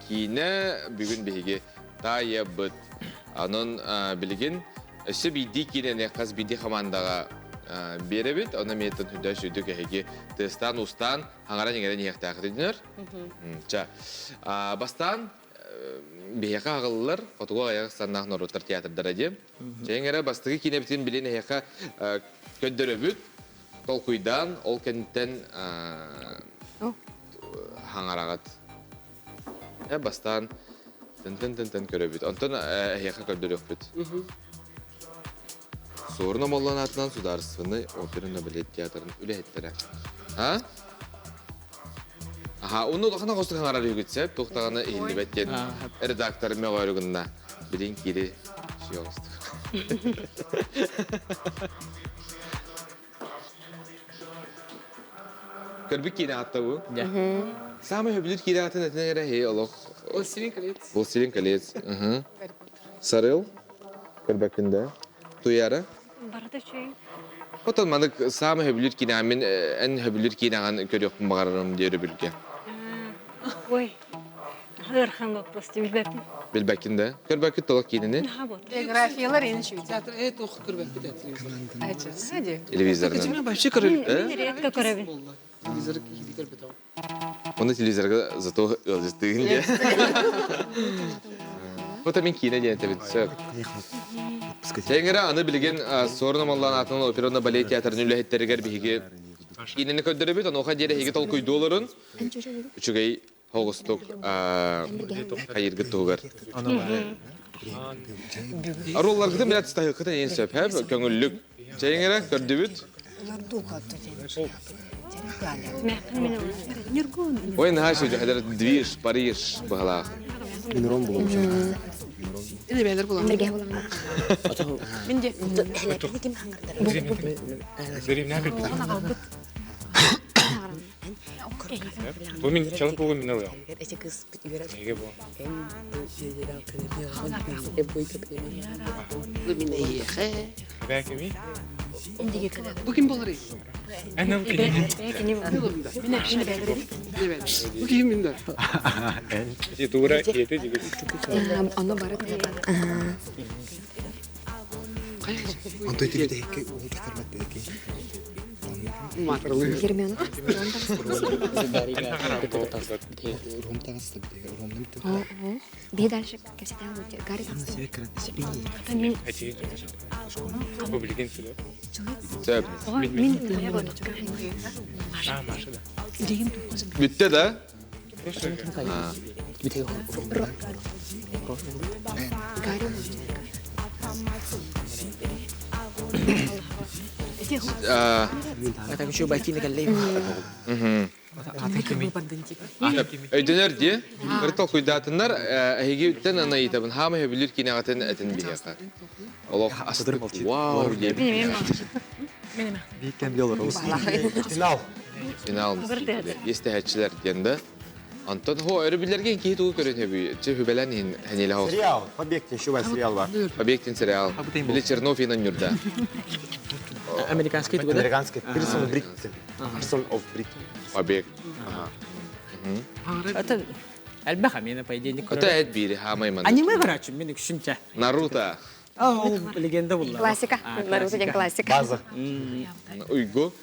Speaker 2: киинэ бүгүн биһиги таайабыт. Онон билигин Өссө биирдии киинэни хас биирдии хамаандаҕа биэрэбит. Онно эмиэ үрдэ сүрдүк эһиги тыастаан-уустаан хаҥаран-иҥэрэн иһиэхтээххитинэр. Ча. Бастаан биһиэхэ аҕыллар Хотугу аҕыйах саннаах норуоттар театрдара диэн. Чэйиҥ эрэ бастакы киинэбитин билин эһиэхэ көрдөрөбүт. Толкуйдаан, ол кэнниттэн хаҥараҕыт. Бастаан тын-тын-тын-тын көрөбүт. Онтон эһиэхэ көрдөрүөхпүт. Суорун Омоллоон аатынан Судаарыстыбаннай операнна балет театрын үлэһиттэрэ. А? Аха, уну улахан оҕустук хаҥарар үгүт сөп, туохтаҕына иһиллибэт диэн редактор мөҕөөрү гынна. Билин киири сүйэ оҕустук. Көрбүт киинэ аатта бу. Самый сөбүлүүр киинэ аатын этинэн эрэ хей олох.
Speaker 3: Властелин колец.
Speaker 2: Властелин колец. Сарыл. Көрбөккүн да. Туяра.
Speaker 1: Барыта үчүгэй.
Speaker 2: Потом манык самый сөбүлүүр киинэҕин мин эн сөбүлүүр киинэҕин көрүөхпүн баҕарарым диэн өрөбүлгэ.
Speaker 1: Ой, ыарахан вопрос билбэппин.
Speaker 2: Билбэккин да? Көрбөккүт толок киинэни?
Speaker 4: Географиялар ини үчүгэй.
Speaker 3: Театр э туох көрбөппүт
Speaker 2: Телевизорынан.
Speaker 3: Телевизорынан. Вообще көрөр.
Speaker 1: Мин редко көрөбүн.
Speaker 3: Телевизор киһи көрбөтөҕүм.
Speaker 2: Оны телевизорга зато ыалдьыттыгын диye. Ота мин киинэ диэн этэбин. Сөп. Тэҥэрэ аны билигин Суорун Омоллоон аатынан операнна балет театрын үлэһиттэригэр биһиги киинэни көрдөрөбүт. Онуоха диэри эһиги толкуйдууларын үчүгэй Хоҕустук хайыргыт туһугар. Арулларгытын билэ тыстаһыаххытын иһин сөп, һэ көҥүллүк. Чэйиҥ эрэ, көрдүбүт. Ой, наһаа үчүгэй хадар движ, Париж быһалаах.
Speaker 3: Эне бээлер булам.
Speaker 4: Мин де.
Speaker 5: Бу мин чалып бугун мин алыам. Эге бу.
Speaker 3: Бу мин эйиэхэ.
Speaker 5: Эбээ кими?
Speaker 3: Бу ким болар
Speaker 5: Эн ол кинини.
Speaker 3: Бу ким мин да?
Speaker 5: Ити тура иэти дигит.
Speaker 11: Ону бары
Speaker 7: Онто ити битэ уул тахарбат ки. Ром таҕыста ромна битэ.
Speaker 11: Би дальше кэпсэтэн Гарри
Speaker 5: Эти бу билигин сүлө.
Speaker 2: Сөп.
Speaker 1: Мин
Speaker 5: А, Маша да.
Speaker 2: Бүттэ да? Өйдөнөр дии. Бір толкуйдаатыннар, эһигиттэн анаитабын хаама хөбүлүр кинэҕитин этин биһиэхэ. Олох астык вау диэбит.
Speaker 6: Бииккэн биолор
Speaker 2: Финал. Финал. Естэһэччилэр диэн да. Онтон хо өрөбүллэргэ киһи тугу көрөн хөбүй? Чэ хүбэлэн иһин хэнилэ хос.
Speaker 10: Сериал, Побег еще сериал бар.
Speaker 2: Побег сериал. Или Чернов инан юрда.
Speaker 8: Американский тугу да?
Speaker 10: Американский. Prison Break. Prison of Break.
Speaker 2: Побег.
Speaker 8: Это элбэх амина по идее
Speaker 2: Это эт бири хамай ман.
Speaker 8: Аниме көрәчүм мен үксүнчэ.
Speaker 2: Наруто.
Speaker 8: А, ол легенда булла.
Speaker 11: Классика. Наруто деген классика.
Speaker 10: База.
Speaker 2: Уйгу.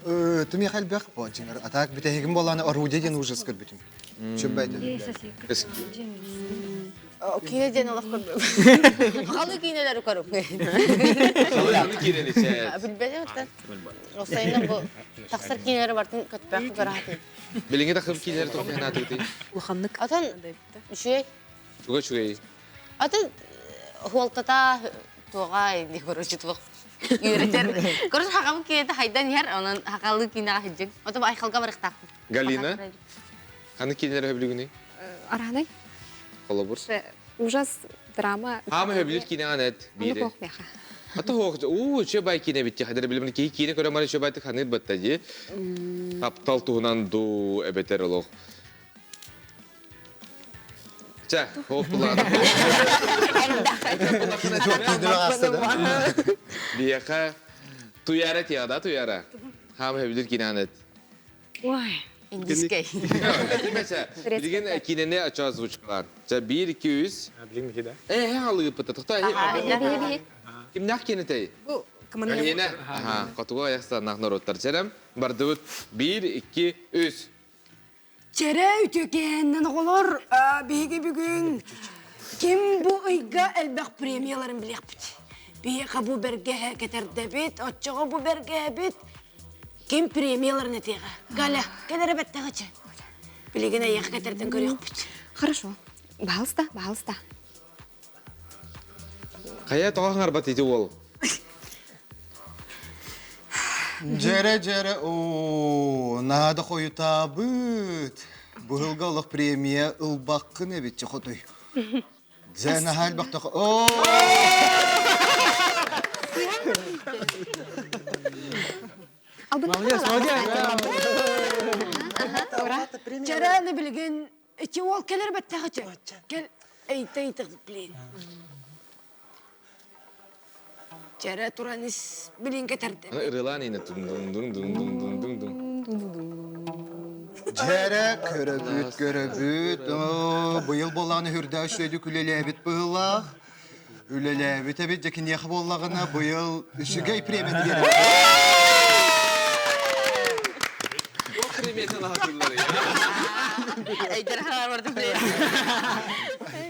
Speaker 7: Түме халбах бо жиңер. Атак бүтәһигим боланы орудие ден ужас көрбүтүм. Чөббәйді.
Speaker 9: Кине ден олох көрбөм. Халы кинелер көрөм.
Speaker 2: Халы кинели чэ.
Speaker 9: Билбетем оттан. Осайна бу тахсар кинелер бартын көтпәк көрәтин.
Speaker 2: Билиңе тахып кинелер тоқпен атыгы.
Speaker 12: Улаханнык.
Speaker 9: Атын үчүгэй.
Speaker 2: Туга үчүгэй.
Speaker 9: Атын хуолтата туга инди короче туох. Үйрәтер. Короче хакам кинете хайдан яр, онан хакалы кинега хиджик. Ото айхалга барыктак.
Speaker 2: Галина. Ханы кинелер хөблүгүнүй?
Speaker 11: Аранай.
Speaker 2: Холобур.
Speaker 11: Ужас, драма.
Speaker 2: Хама хөблүр кинега нет
Speaker 11: Аны
Speaker 2: бири.
Speaker 11: кохмеха.
Speaker 2: Ата хоох, уу, чө бай кине битти, хадыр билимин ки кине көрө мары чө бай ханыр батта ди. Таптал туһунан ду эбетер олох. Ча, хоох булан. Бияха туяра тияда туяра. Хама хөблүр кине нет.
Speaker 1: Ой.
Speaker 9: Индискей.
Speaker 2: Билген кинене ача озвучкалар. Ча 1 2 3.
Speaker 5: Билген михи да?
Speaker 2: Э, алыгы пыта. Тохта. Кимнах кинетей?
Speaker 4: Бу
Speaker 2: Калина. Аха, котуга аяқса народтар черем. Бардыбыт 1 2 3.
Speaker 13: Чере үтөкеннен оҕолор биһиги бүгүн ким бу ыйга элбэх премияларын билиэхпит. Биһиэхэ бу бэргэһэ кэтэрдэбит, оччоҕо бу бэргэһэбит. Ким премияларын этиэҕэ? Галя, кэлэрэ бэттэҕичи. Билигин эйиэхэ кэтэрдэн көрүөхпүт.
Speaker 11: Хорошо. Баһалыста, баһалыста.
Speaker 2: Кая тоҕо арбат ити ол.
Speaker 7: Дьэрэ дьэрэ оо, наада хойутаабыт. Быһылга олох премия ылбаккын эбитчи хотой. Дьэ наһаа элбэхтэх оо.
Speaker 13: Молодец, молодец. Чэрэ билигин ити уол кэлэр бэттэҕичи. Кэл эйтэй блин. Чэрэ туран ис билин кэтэрдэ.
Speaker 2: Аны ырылаан ине дун дун дун дун дун дун дун.
Speaker 7: Дьэрэ көрөбүт, көрөбүт. Быйыл буоллаҕына үрдээх үчүгэйдик үлэлээбит быһыылаах. Үлэлээбит эбит, дьэ киниэхэ буоллаҕына быйыл үчүгэй премияны биэрэр.
Speaker 2: Премиятын аһатыллар.
Speaker 9: Эйдер хаалар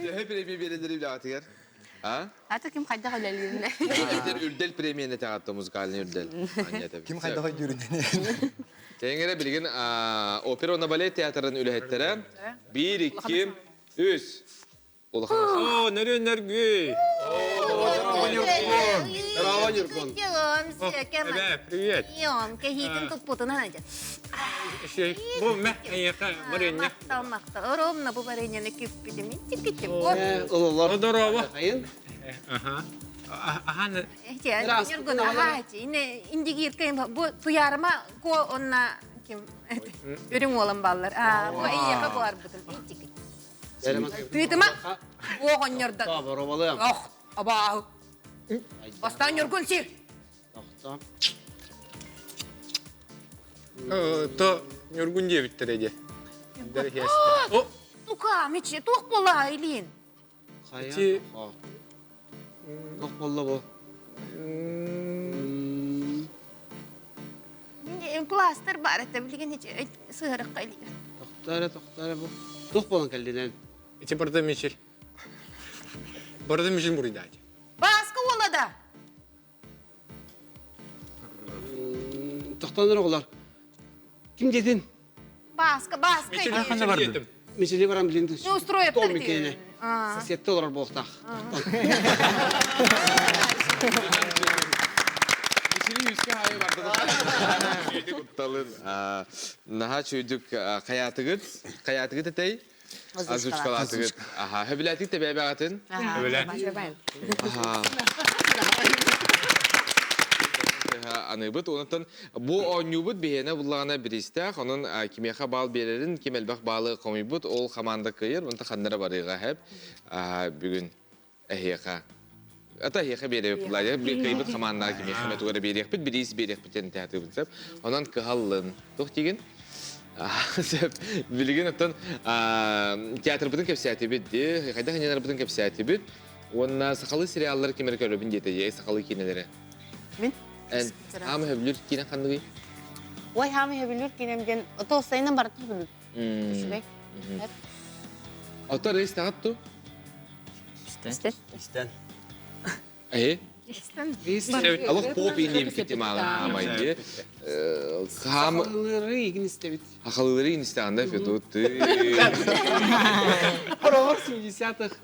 Speaker 2: Төһө премия берелери билаатыгар? А?
Speaker 9: Ата ким хайдах үлэлииринэ.
Speaker 2: Эдер үрдэл премияны тағатты музыкальный үрдэл.
Speaker 7: Ким хайдах өйдүүрүнэн.
Speaker 2: Теңере билген опера уонна балет театрын үлэһиттерэ 1 2 3 Улахан.
Speaker 5: О, нөрү нөргү. Здорово, Нюргун. Эбэ, привет.
Speaker 9: Йом, кehитин туппутuna надя.
Speaker 5: Бу мэ, эйэхэ, барыня.
Speaker 9: Мактал, мактал. Ровно бу барыняны күппүтүм. Тиккитим.
Speaker 3: Ололор.
Speaker 5: Здорово. Ага. Аха.
Speaker 9: Нюргун, аха, ине индигир кем бу туярма ко онна ким үрүң олан баллар. А, бу эйэхэ бар бутун. Тиккит. Тыытыма оҕонньордон.
Speaker 3: Робалыам.
Speaker 13: Ох, абаа. Бастаан Нюргун сир.
Speaker 3: Тохто.
Speaker 5: То Нюргун диэбиттэр эде.
Speaker 9: О! Тука, мичи, туох буола Илин?
Speaker 3: Хайа. Тох болла бу.
Speaker 9: Пластыр бар это билген сыһырыкка илин.
Speaker 3: Тохтара, тохтара бу. Тох болан кэлдинен.
Speaker 5: Ити барда мичил. Барда мичил буруйдаати.
Speaker 9: Баскы ола да.
Speaker 3: Тохтаныр оҕолор. Ким дедин?
Speaker 9: Баскы, баскы.
Speaker 3: Мичили баран билин.
Speaker 9: Ну, устроеп
Speaker 3: Том микене. Сосетте олорор буолуохтаах.
Speaker 2: Мичили үскэ хайы барды. Кутталын. Наһаа чүйдүк хаятыгыт, хаятыгыт этэй. Озвучкалаатыгыт. Аха, хөбүлээтик Хөбүлэ. Аха. быһа аныыбыт. Онтон бу оонньуубут биһиэнэ буллаҕына бириистээх. Онон кимиэхэ баал биэрэрин, ким элбэх баалы хомуйбут, ол хамаанда кыайар. Онтон ханна эрэ барыаҕа хэп. Бүгүн эһиэхэ Ата эһиэхэ биэрэбит Владя кыайбыт хамаандаҕа кимиэхэ эмэ тугу эрэ биэриэхпит, бириис биэриэхпит диэн тэһэтыыбын сөп. Онон кыһаллын. Туох диигин? Сөп. Билигин оттон театрбытын кэпсээтибит дии, хайдах инньэнэрбытын кэпсээтибит. Уонна сахалыы сериаллары ким эрэ көрөбүн диэтэ дии, сахалыы киинэлэри.
Speaker 12: Мин?
Speaker 2: Эн хаама сөбүлүүр киинэ ханныгый?
Speaker 12: Ой, хаама сөбүлүүр киинэм диэн, ото сайынан барытын сөбүлүүр. Үчүгэй.
Speaker 2: Ото рейс таҕат ту?
Speaker 12: Истэн.
Speaker 10: Истэн.
Speaker 2: Э?
Speaker 4: Истэн.
Speaker 2: Алох поп инием китимаҕын хаамай ди. Хаам
Speaker 3: Сахалыылары игин истэбит.
Speaker 2: Хахалыылары игин истэҕин Федот.
Speaker 3: Хороҕор 70-х,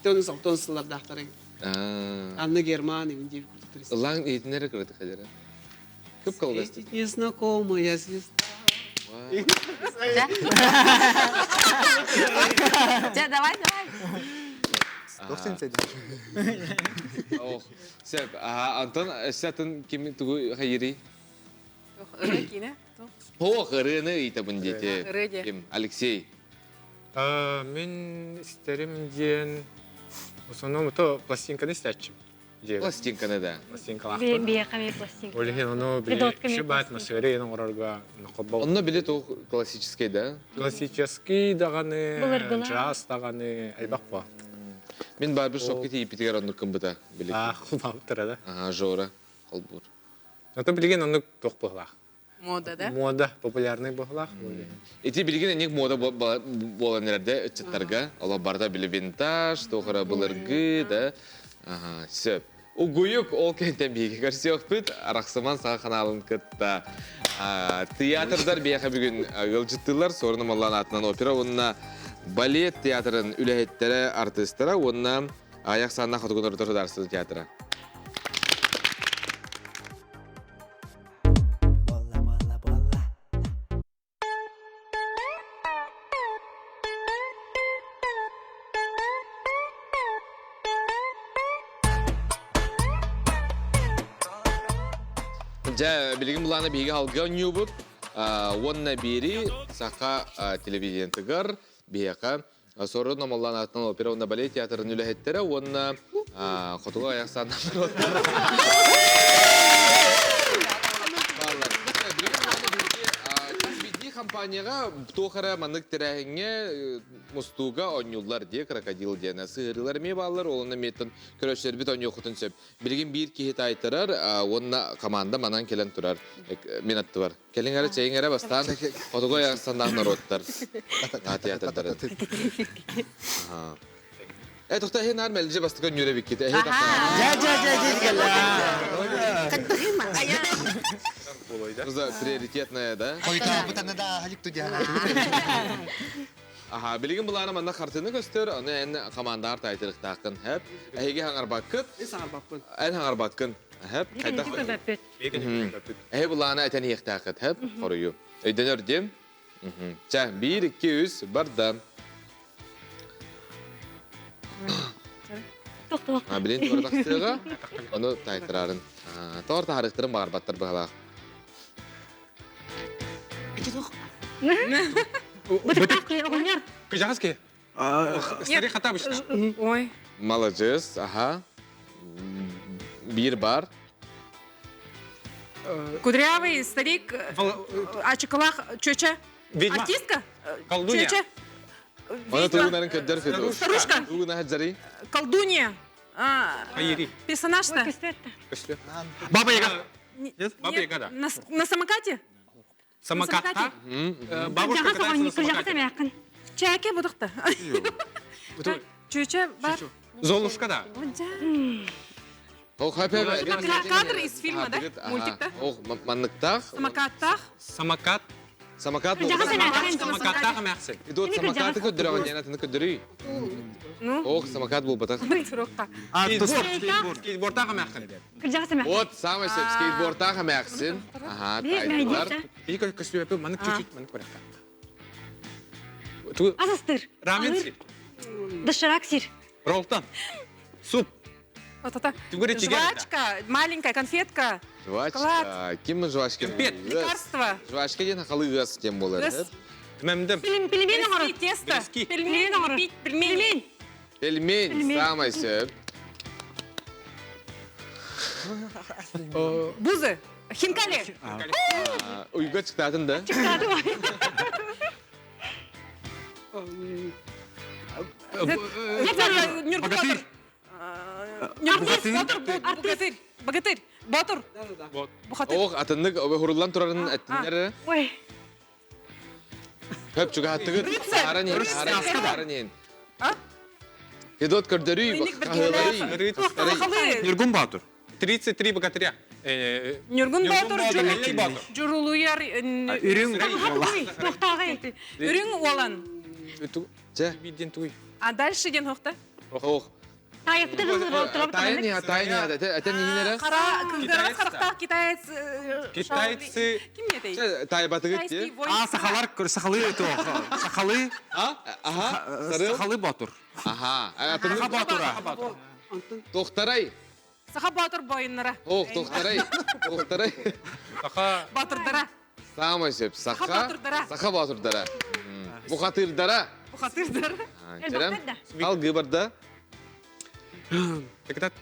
Speaker 3: 70 сыллардаахтары. Анна Герман игин диир курдук.
Speaker 2: Ыллаан иһитиннэрэ кыратык хадара. Кып кылгастык.
Speaker 3: Незнакомая звезда.
Speaker 12: Дьэ, давай, давай.
Speaker 2: Ох, сөп. Антон, өссө атын ким тугу хайырый?
Speaker 4: Ырыа киинэ?
Speaker 2: Ох, ырыаны ыйтабын диэти.
Speaker 4: Ырыа диэ.
Speaker 2: Ким? Алексей.
Speaker 5: Мин истэрим диэн, основном то пластинканы истээччим.
Speaker 2: Пластинканы да.
Speaker 5: Пластинкалаахпын.
Speaker 1: Биэхэ эмиэ пластинка.
Speaker 5: Ол иһин ону били баат масыары оҥорорго хоббол.
Speaker 2: Онно били туох классический да?
Speaker 5: Классический даҕаны, джаз даҕаны элбэх буо.
Speaker 2: Мин барбер шопка тиийбитигэр оннук гыммыта били.
Speaker 5: Аа, хулбаабыттара да.
Speaker 2: Аха, Жора холбуур.
Speaker 5: Ото билигин оннук туох быһылаах.
Speaker 4: Мода да?
Speaker 5: Мода, популярный быһылаах.
Speaker 2: Ити билигин эник мода буолан эрэрде ыччаттарга. Олох барыта били винтаж, туох эрэ былыргы да. Аха, сөп. Угуйук ол кэнтэн биһиги көрсүөхпүт. Арахсыман саха ханаалын кытта театрдар биэхэ бүгүн ыалдьыттыылар. Суорун Омоллоон аатынан опера уонна балет театрын үлэһиттэрэ, артыыстара уонна аяқ санна хотугу норуоттар судаарыстыбатын театра. Дьэ, билигин былаана биһиги халга оонньуубут. Уонна биэри саха телевидениетыгар биһиэхэ Сорун Омоллоон аатынан опера уонна балет театрын үлэһиттэрэ уонна хотугу аяқ Биирдии компанияҕа туох эрэ маннык тэрээһиҥҥэ мустууга оонньууллар диэ крокодил диэн сыһыарыылар эмиэ бааллар ол онно эмиэттэн көрөөччүлэрбит оонньуоххутун сөп. Билигин биир киһи таайтарар уонна команда манан кэлэн турар мин аттыбар. Кэлиҥ эрэ, чэйиҥ эрэ бастаан хотугу айахсаннаах норуоттар театрдарын. Э, тохта эһи наар мэлдьи бастакы өннүүрэ биккит. Эһи тахта.
Speaker 12: Дьэ, дьэ, дьэ, дьэ, кэллэ.
Speaker 2: За приоритетная, да?
Speaker 7: Хойутаабыт аны да аһалик тудиана.
Speaker 2: Аха, билигин былаана манна хартыына көстөр, аны эн командаҕар таайтырыктааххын, хэп. Эһиги хаҥарбаккыт.
Speaker 3: Мен саҥарбаппын.
Speaker 2: Эн хаҥарбаккын, хэп. Хайдах Эһи былаана этэн иһиэхтээххит, хэп, хоруйу. Өйдөнөр диэм. Чэ, биир, икки, үс, барда. Билин туора тахсыаҕа, ону таайтарарын. Тоҕор таһаарыахтарын баҕарбаттар быһалаах.
Speaker 5: Кыжаҕас киһи. Старик Хатабыч.
Speaker 4: Ой.
Speaker 2: Маладьыас, аха. Биир бар.
Speaker 4: Кудрявый старик, ачыкылаах чөчө.
Speaker 5: Ведьма.
Speaker 4: Артистка?
Speaker 5: Колдунья.
Speaker 4: Чөчө.
Speaker 2: Оны тугунарын көддөр Федор.
Speaker 4: Старушка.
Speaker 2: Тугуна хаджари.
Speaker 4: Колдунья.
Speaker 5: Айри.
Speaker 4: Персонаж-то?
Speaker 5: Баба Яга. Нет? Баба Яга, да.
Speaker 4: На самокате?
Speaker 5: Самокатта. Бабушка катается на самокате.
Speaker 4: Чээке будукта. Чүчө бар.
Speaker 5: Золушка да.
Speaker 2: Ох,
Speaker 4: Кадр из фильма, да? Мультикта.
Speaker 2: Ох, манныктаах.
Speaker 4: Самокаттаах.
Speaker 5: Самокат.
Speaker 2: Самокат.
Speaker 5: Самокаттаах эмээхсин.
Speaker 2: Идот самокаты көддөрөҕүн диэн атыны көддөрүй.
Speaker 4: Ну?
Speaker 2: Ох, самокат буолбатах.
Speaker 4: Сурукка.
Speaker 5: Скейтборд. Скейтбордтаах эмээхсин.
Speaker 2: Вот, самый сөп скейтбордтаах эмээхсин. Аха, тайдылар.
Speaker 5: Ии көстүөпү маннык чуть-чуть маннык көрөккө.
Speaker 1: Асастыр.
Speaker 5: Рамен сир.
Speaker 1: Доширак сир.
Speaker 5: Ролтон. Суп.
Speaker 4: Вот это жвачка, маленькая конфетка.
Speaker 2: Жвачка. Ким жвачка?
Speaker 4: Лекарство.
Speaker 2: Жвачка диэн халы ыас диэн буолар.
Speaker 5: Мэмдем.
Speaker 4: Пельмень оҥорор. Тесто. Пельмень оҥорор. Пельмень.
Speaker 2: Пельмень. Самай сөп.
Speaker 4: Бузы. Хинкали.
Speaker 2: Уйга чыктаатын да?
Speaker 1: Чыктаатым.
Speaker 4: Богатырь. Богатырь. Богатырь. Ботур.
Speaker 2: Ох, атыннык хуруллан турарын эттиннер.
Speaker 1: Ой.
Speaker 2: Хөп чугаһаттыгыт. Сааран иһин, сааран иһин. Федот көрдөрүй, хаһыаларый.
Speaker 5: Ньургун Боотур. 33 богатыря.
Speaker 4: Ньургун Боотур Дьурулуйар
Speaker 6: Үрүҥ
Speaker 4: Үрүҥ уолан.
Speaker 2: Чэ.
Speaker 5: Биден туй.
Speaker 4: А дальше ден хохта?
Speaker 2: Ох. Тайын тайын это не нere?
Speaker 4: Кара кыргыз харахтаах китаец
Speaker 5: Китайцы.
Speaker 4: Ким этэй?
Speaker 2: Тайбатыгыт те.
Speaker 6: А сахалар сахалы то сахалы.
Speaker 2: А? Аха.
Speaker 6: Сахалы Ботур.
Speaker 2: Аха.
Speaker 6: Саха Ботура.
Speaker 2: Тохтарай.
Speaker 4: Саха Ботур бойыннара.
Speaker 2: Ох, тохтарай. Тохтарай.
Speaker 5: Саха
Speaker 4: Батырдара.
Speaker 2: Самай сөп. Саха. Саха Батырдара. Бухатырдара.
Speaker 4: Бухатырдара.
Speaker 2: Керем. Ал гыбарда.
Speaker 5: Тектат.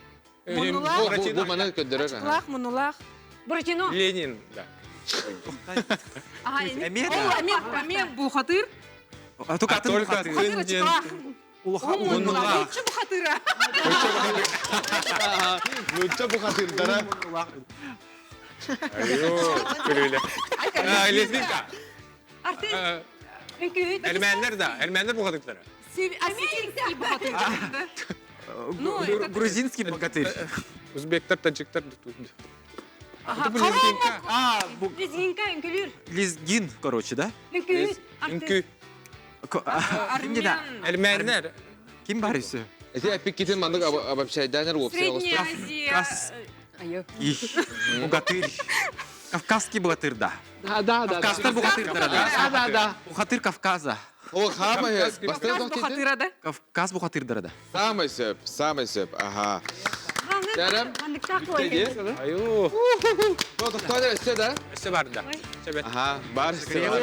Speaker 4: Мунулах.
Speaker 2: Бу мана көддөрөр.
Speaker 4: Ачыклах, мунулах.
Speaker 1: Буратино.
Speaker 5: Ленин, да.
Speaker 4: Ага, Эмир бухатыр.
Speaker 6: А только
Speaker 4: Бухатыр ачыклах. Мунулах. Нучча бухатыра.
Speaker 2: Нучча бухатырдара.
Speaker 5: Айо, күлүле. Лезгинка.
Speaker 1: Артист.
Speaker 5: Эрмәннәр да, эрмәннәр бухатырдара.
Speaker 4: Осетинский бухатыр.
Speaker 6: Ну, грузинский богатырь.
Speaker 5: Узбектар, таджиктар.
Speaker 6: Лезгинка. А,
Speaker 1: Лезгинка, үҥкүлүүр.
Speaker 6: Лезгин, короче, да?
Speaker 1: Үҥкүү.
Speaker 5: Үҥкүү.
Speaker 6: Армян.
Speaker 5: Эрмәннәр.
Speaker 6: Ким бар үсі?
Speaker 2: Эти опиккитин мандык обобщайданер
Speaker 4: Средняя Азия.
Speaker 6: Богатырь. Кавказский богатырь, да.
Speaker 3: Да, да, да.
Speaker 6: Кавказтар богатырь, да.
Speaker 3: Да, да, да.
Speaker 6: Бухатырь Кавказа.
Speaker 2: О, хамай.
Speaker 4: Кавказ бухатыра, да?
Speaker 6: Кавказ бухатырдара, да.
Speaker 2: Самый сөп, самый сөп, ага. Керем.
Speaker 5: Айо.
Speaker 2: Тоқтар өссе да?
Speaker 5: Өссе бар да.
Speaker 2: Ага, бар өссе бар.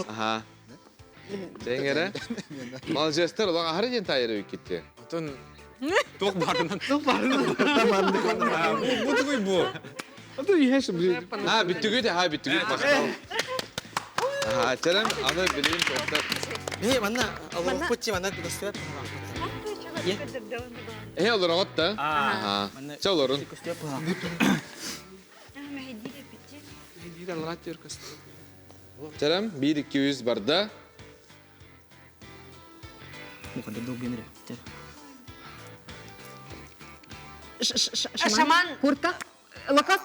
Speaker 2: Ага. Сеңере. Малжестер улан ахары ден тайыры кетти.
Speaker 5: Отон тоқ барынан. Тоқ барынан. Бу тугуй бу.
Speaker 3: Аты еш
Speaker 2: Ha, бүттүгү де, ha, бүттүгү. Ага, Керем, аны билим тоқтар.
Speaker 8: Не, манна, алып манна көстөп.
Speaker 2: Э, олор оғот да? Ага. Ча олорун. Керем, 1-200 барда.
Speaker 12: Шаман.
Speaker 11: Куртка. Лакас.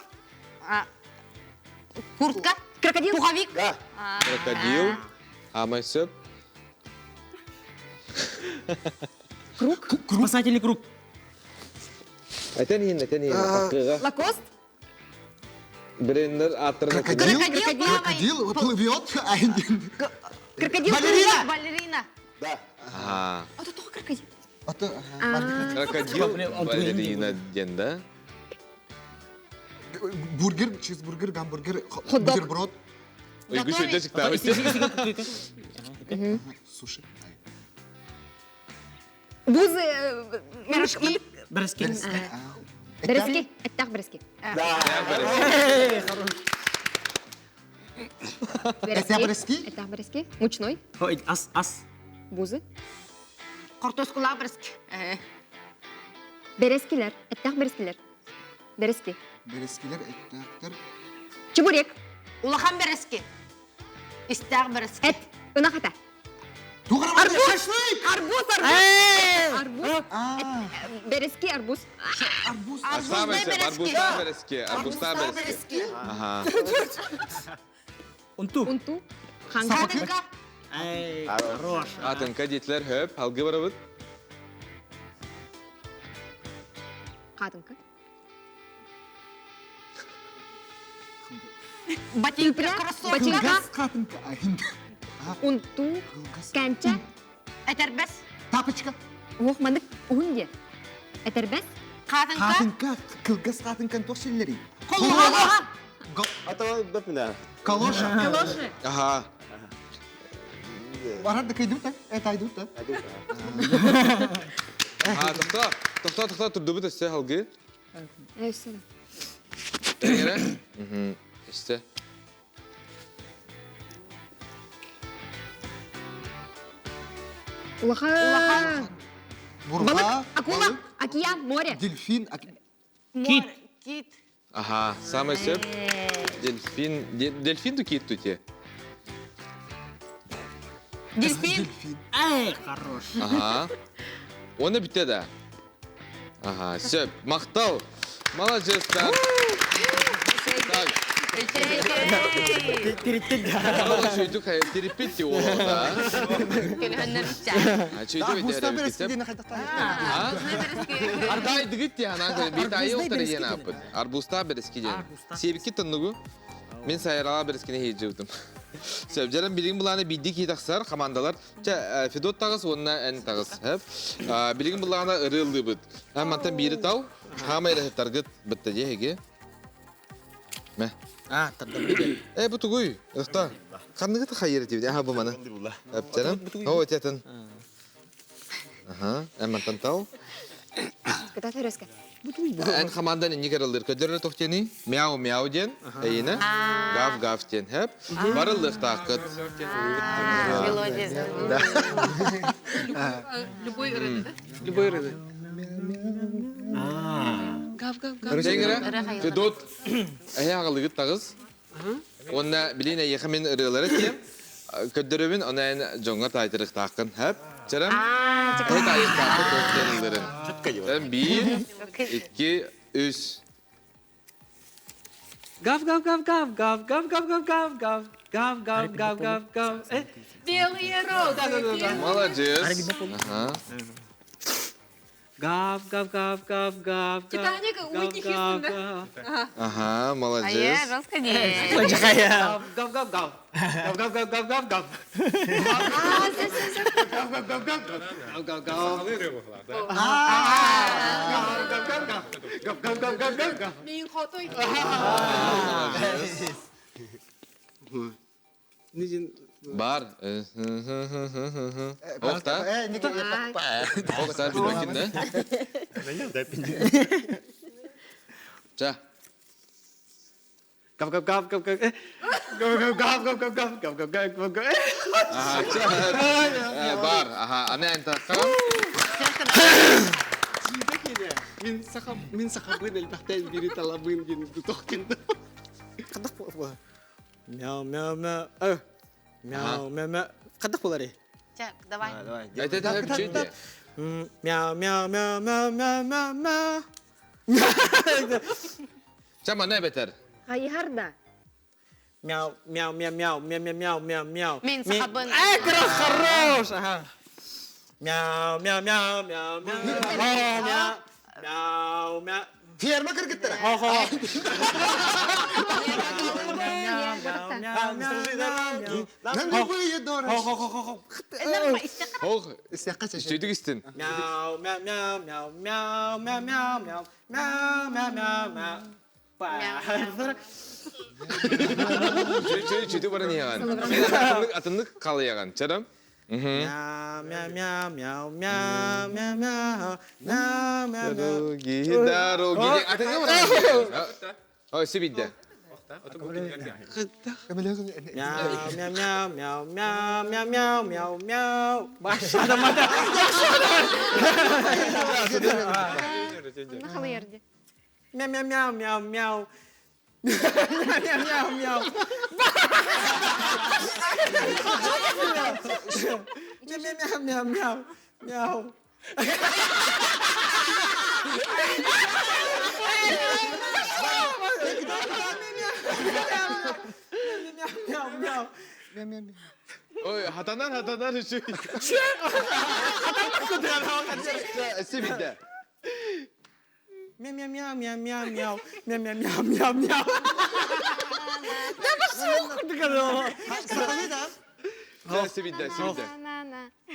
Speaker 12: Куртка.
Speaker 11: Крокодил.
Speaker 12: Пуховик.
Speaker 2: Крокодил. Амай сөп.
Speaker 11: Круг.
Speaker 8: Спасательный круг.
Speaker 2: Этен иин, этен иин.
Speaker 11: Лакост.
Speaker 2: Брендер аттырын.
Speaker 7: Крокодил? Крокодил плывет.
Speaker 11: Крокодил.
Speaker 7: Балерина.
Speaker 12: Балерина.
Speaker 7: Да.
Speaker 2: Ага.
Speaker 11: А то только крокодил.
Speaker 2: Крокодил, балерина ден, да?
Speaker 7: Бургер, чизбургер, гамбургер, бутерброд.
Speaker 2: Ой, күшөйдө чыкты.
Speaker 7: Суши.
Speaker 11: Бузы. Мешки.
Speaker 8: Брески.
Speaker 11: Брески. Эттах брески.
Speaker 7: Это брески?
Speaker 11: Эттах брески. Мучной.
Speaker 8: Ас, ас.
Speaker 11: Бузы.
Speaker 12: Картошкалар брески.
Speaker 11: Берескилер. Эттах берескилер. Берески.
Speaker 7: Берескилер, эттахтар.
Speaker 11: Чебурек.
Speaker 12: Улахан берески. Истах берески.
Speaker 11: Эт. Ынахата.
Speaker 7: Арбуз! Шашлык!
Speaker 11: Арбуз, арбуз! Арбуз. Берески, арбуз.
Speaker 7: Арбуз.
Speaker 2: Арбузда берески. Арбузда берески. Ага.
Speaker 8: Унту.
Speaker 11: Унту. Ханга.
Speaker 8: Ай, хорош.
Speaker 2: Атынка детлер хөп, алгы барабыт.
Speaker 11: Катынка.
Speaker 12: Ботинка, кроссовка.
Speaker 11: Ботинка.
Speaker 7: Катынка.
Speaker 11: Унту. Кәнчә.
Speaker 12: Этербес.
Speaker 7: Тапочка.
Speaker 11: Ох, мандык унде. Этербес.
Speaker 12: Хаатыҥка.
Speaker 7: Хаатыҥка, кылгас хаатыҥкан туох силлэрий?
Speaker 12: Холуха.
Speaker 10: Ата бэпинэ.
Speaker 7: Калоша.
Speaker 11: Калоши.
Speaker 2: Аха.
Speaker 7: Барар да кыйдыбыт э тайдыбыт да.
Speaker 2: А, тохто, тохто, тохто, турдубут өссө халгы.
Speaker 11: Өссө.
Speaker 2: Тэҥэрэ? Өссө.
Speaker 11: Улахан.
Speaker 7: Бурга.
Speaker 11: Акула. Океан, море.
Speaker 7: Дельфин.
Speaker 6: Кит.
Speaker 12: Кит.
Speaker 2: Ага, самый сөп. Дельфин. Дельфин ту кит тути.
Speaker 11: Дельфин.
Speaker 7: Дельфин.
Speaker 8: Эй, хорош.
Speaker 2: Ага. Оны бітті да. Ага, сөп. Мақтал. Молодецтар. Так. Чөйдүк тереппит ол да. Ардай дигит ти анан бит айы октар диэн ааппыт. Арбузта берески диэн. Себикки тоннугу. Мен сайрала берескини хейджибитим. Сөп, жаран билигин булааны бидди ки тахсар командалар. Чэ, Федот тагыс уонна эн тагыс. Хөп. Билигин булаана ырыыллыбыт. Һәм мантан биири тал. Хаама эрэ бытта дьиэһиги. Мэ.
Speaker 8: А, тарда.
Speaker 2: Э, бу тугуй? Ыкта. Ханныгы хайыр тибит? Аха бу маны. Эптэрем. О, тетен. Аха, эн мантан тал.
Speaker 11: Кыта төрөскө.
Speaker 2: Эн командан инник араллыр көдөрө тохтени мяу мяу диэн эйине гав гав диэн хэп барыллыктааккыт.
Speaker 12: Мелодия.
Speaker 4: Любой ырыны, да?
Speaker 3: Любой ырыны.
Speaker 4: Гав гав гав.
Speaker 2: Тэҥэрэ Федот эһэ аҕалыгыт таҕыс. Уонна билин эйиэхэ мин ырыалары тиэм. Көддөрөбүн, оны эн дьоҥҥо таайтарыктааххын. Хэп. Чарам. Эһэ таайыктааххын туох диэн ыллырын. Биир, икки, үс.
Speaker 3: Гав гав гав гав гав гав гав гав гав гав гав гав гав гав гав.
Speaker 4: Белые розы.
Speaker 2: Молодец. Ага.
Speaker 3: Гав гав гав гав гав.
Speaker 4: Титаник Уитни Хьюстон, да?
Speaker 2: Ага,
Speaker 12: А я
Speaker 2: молодец.
Speaker 12: жестко
Speaker 3: Гав гав гав гав. Гав гав гав гав гав. Гав гав гав гав. Гав гав гав. Гав гав гав. Гав гав гав гав гав гав.
Speaker 4: Мин хотой.
Speaker 3: Нижин
Speaker 2: Бар. Охта. Охта, билбекин, да? Ча.
Speaker 3: Гав гав гав гав гав. Гав гав гав гав гав гав гав гав гав гав гав.
Speaker 2: Ага, ча. Бар. Ага, аны энта харам.
Speaker 3: Мин сахам мин сахабын элбэхтэн бири талабын диэн тохтин.
Speaker 8: Қадақ була. Мяу мяу мяу. Э. Мяу мяу мяу. Қадақ болар.
Speaker 12: Так, давай.
Speaker 2: Это это бүчү
Speaker 8: Мяу мяу мяу мяу мяу мяу мяу.
Speaker 2: Ча мана бетер.
Speaker 11: Хайхарда.
Speaker 8: Мяу мяу мяу мяу мяу мяу мяу мяу мяу.
Speaker 12: Мин сахабын.
Speaker 8: Э, хорош. Ага. Мяу мяу мяу мяу мяу мяу мяу мяу мяу.
Speaker 7: Ферма кыргыттара.
Speaker 8: Хо-хо. Хо-хо-хо-хо.
Speaker 2: Хох.
Speaker 7: Истяққа чашын.
Speaker 2: Сөйдік истин.
Speaker 8: Мяу мяу мяу мяу мяу мяу мяу мяу мяу мяу мяу мяу.
Speaker 2: Чөй чөйдү баран яған. Атынлык қалы яған. Чарам.
Speaker 8: Мяу мяу мяу мяу мяу мяу мяу мяу мяу.
Speaker 2: Дороги, дороги. Атынлык баран. Ой, себидде.
Speaker 8: Мяу мяу мяу мяу мяу мяу мяу мяу мяу. Башадамада.
Speaker 11: Нахалырди.
Speaker 8: Мяу мяу мяу мяу мяу. Мяу мяу мяу. Мяу мяу мяу мяу мяу. Мяу мяу.
Speaker 2: Ой, хатанар хатанар үші. Себидде.
Speaker 8: Мяу мяу мяу мяу мяу мяу мяу мяу мяу мяу мяу. Да пошел ты
Speaker 7: Сахалы да.
Speaker 2: Себидде, себидде.
Speaker 11: На на.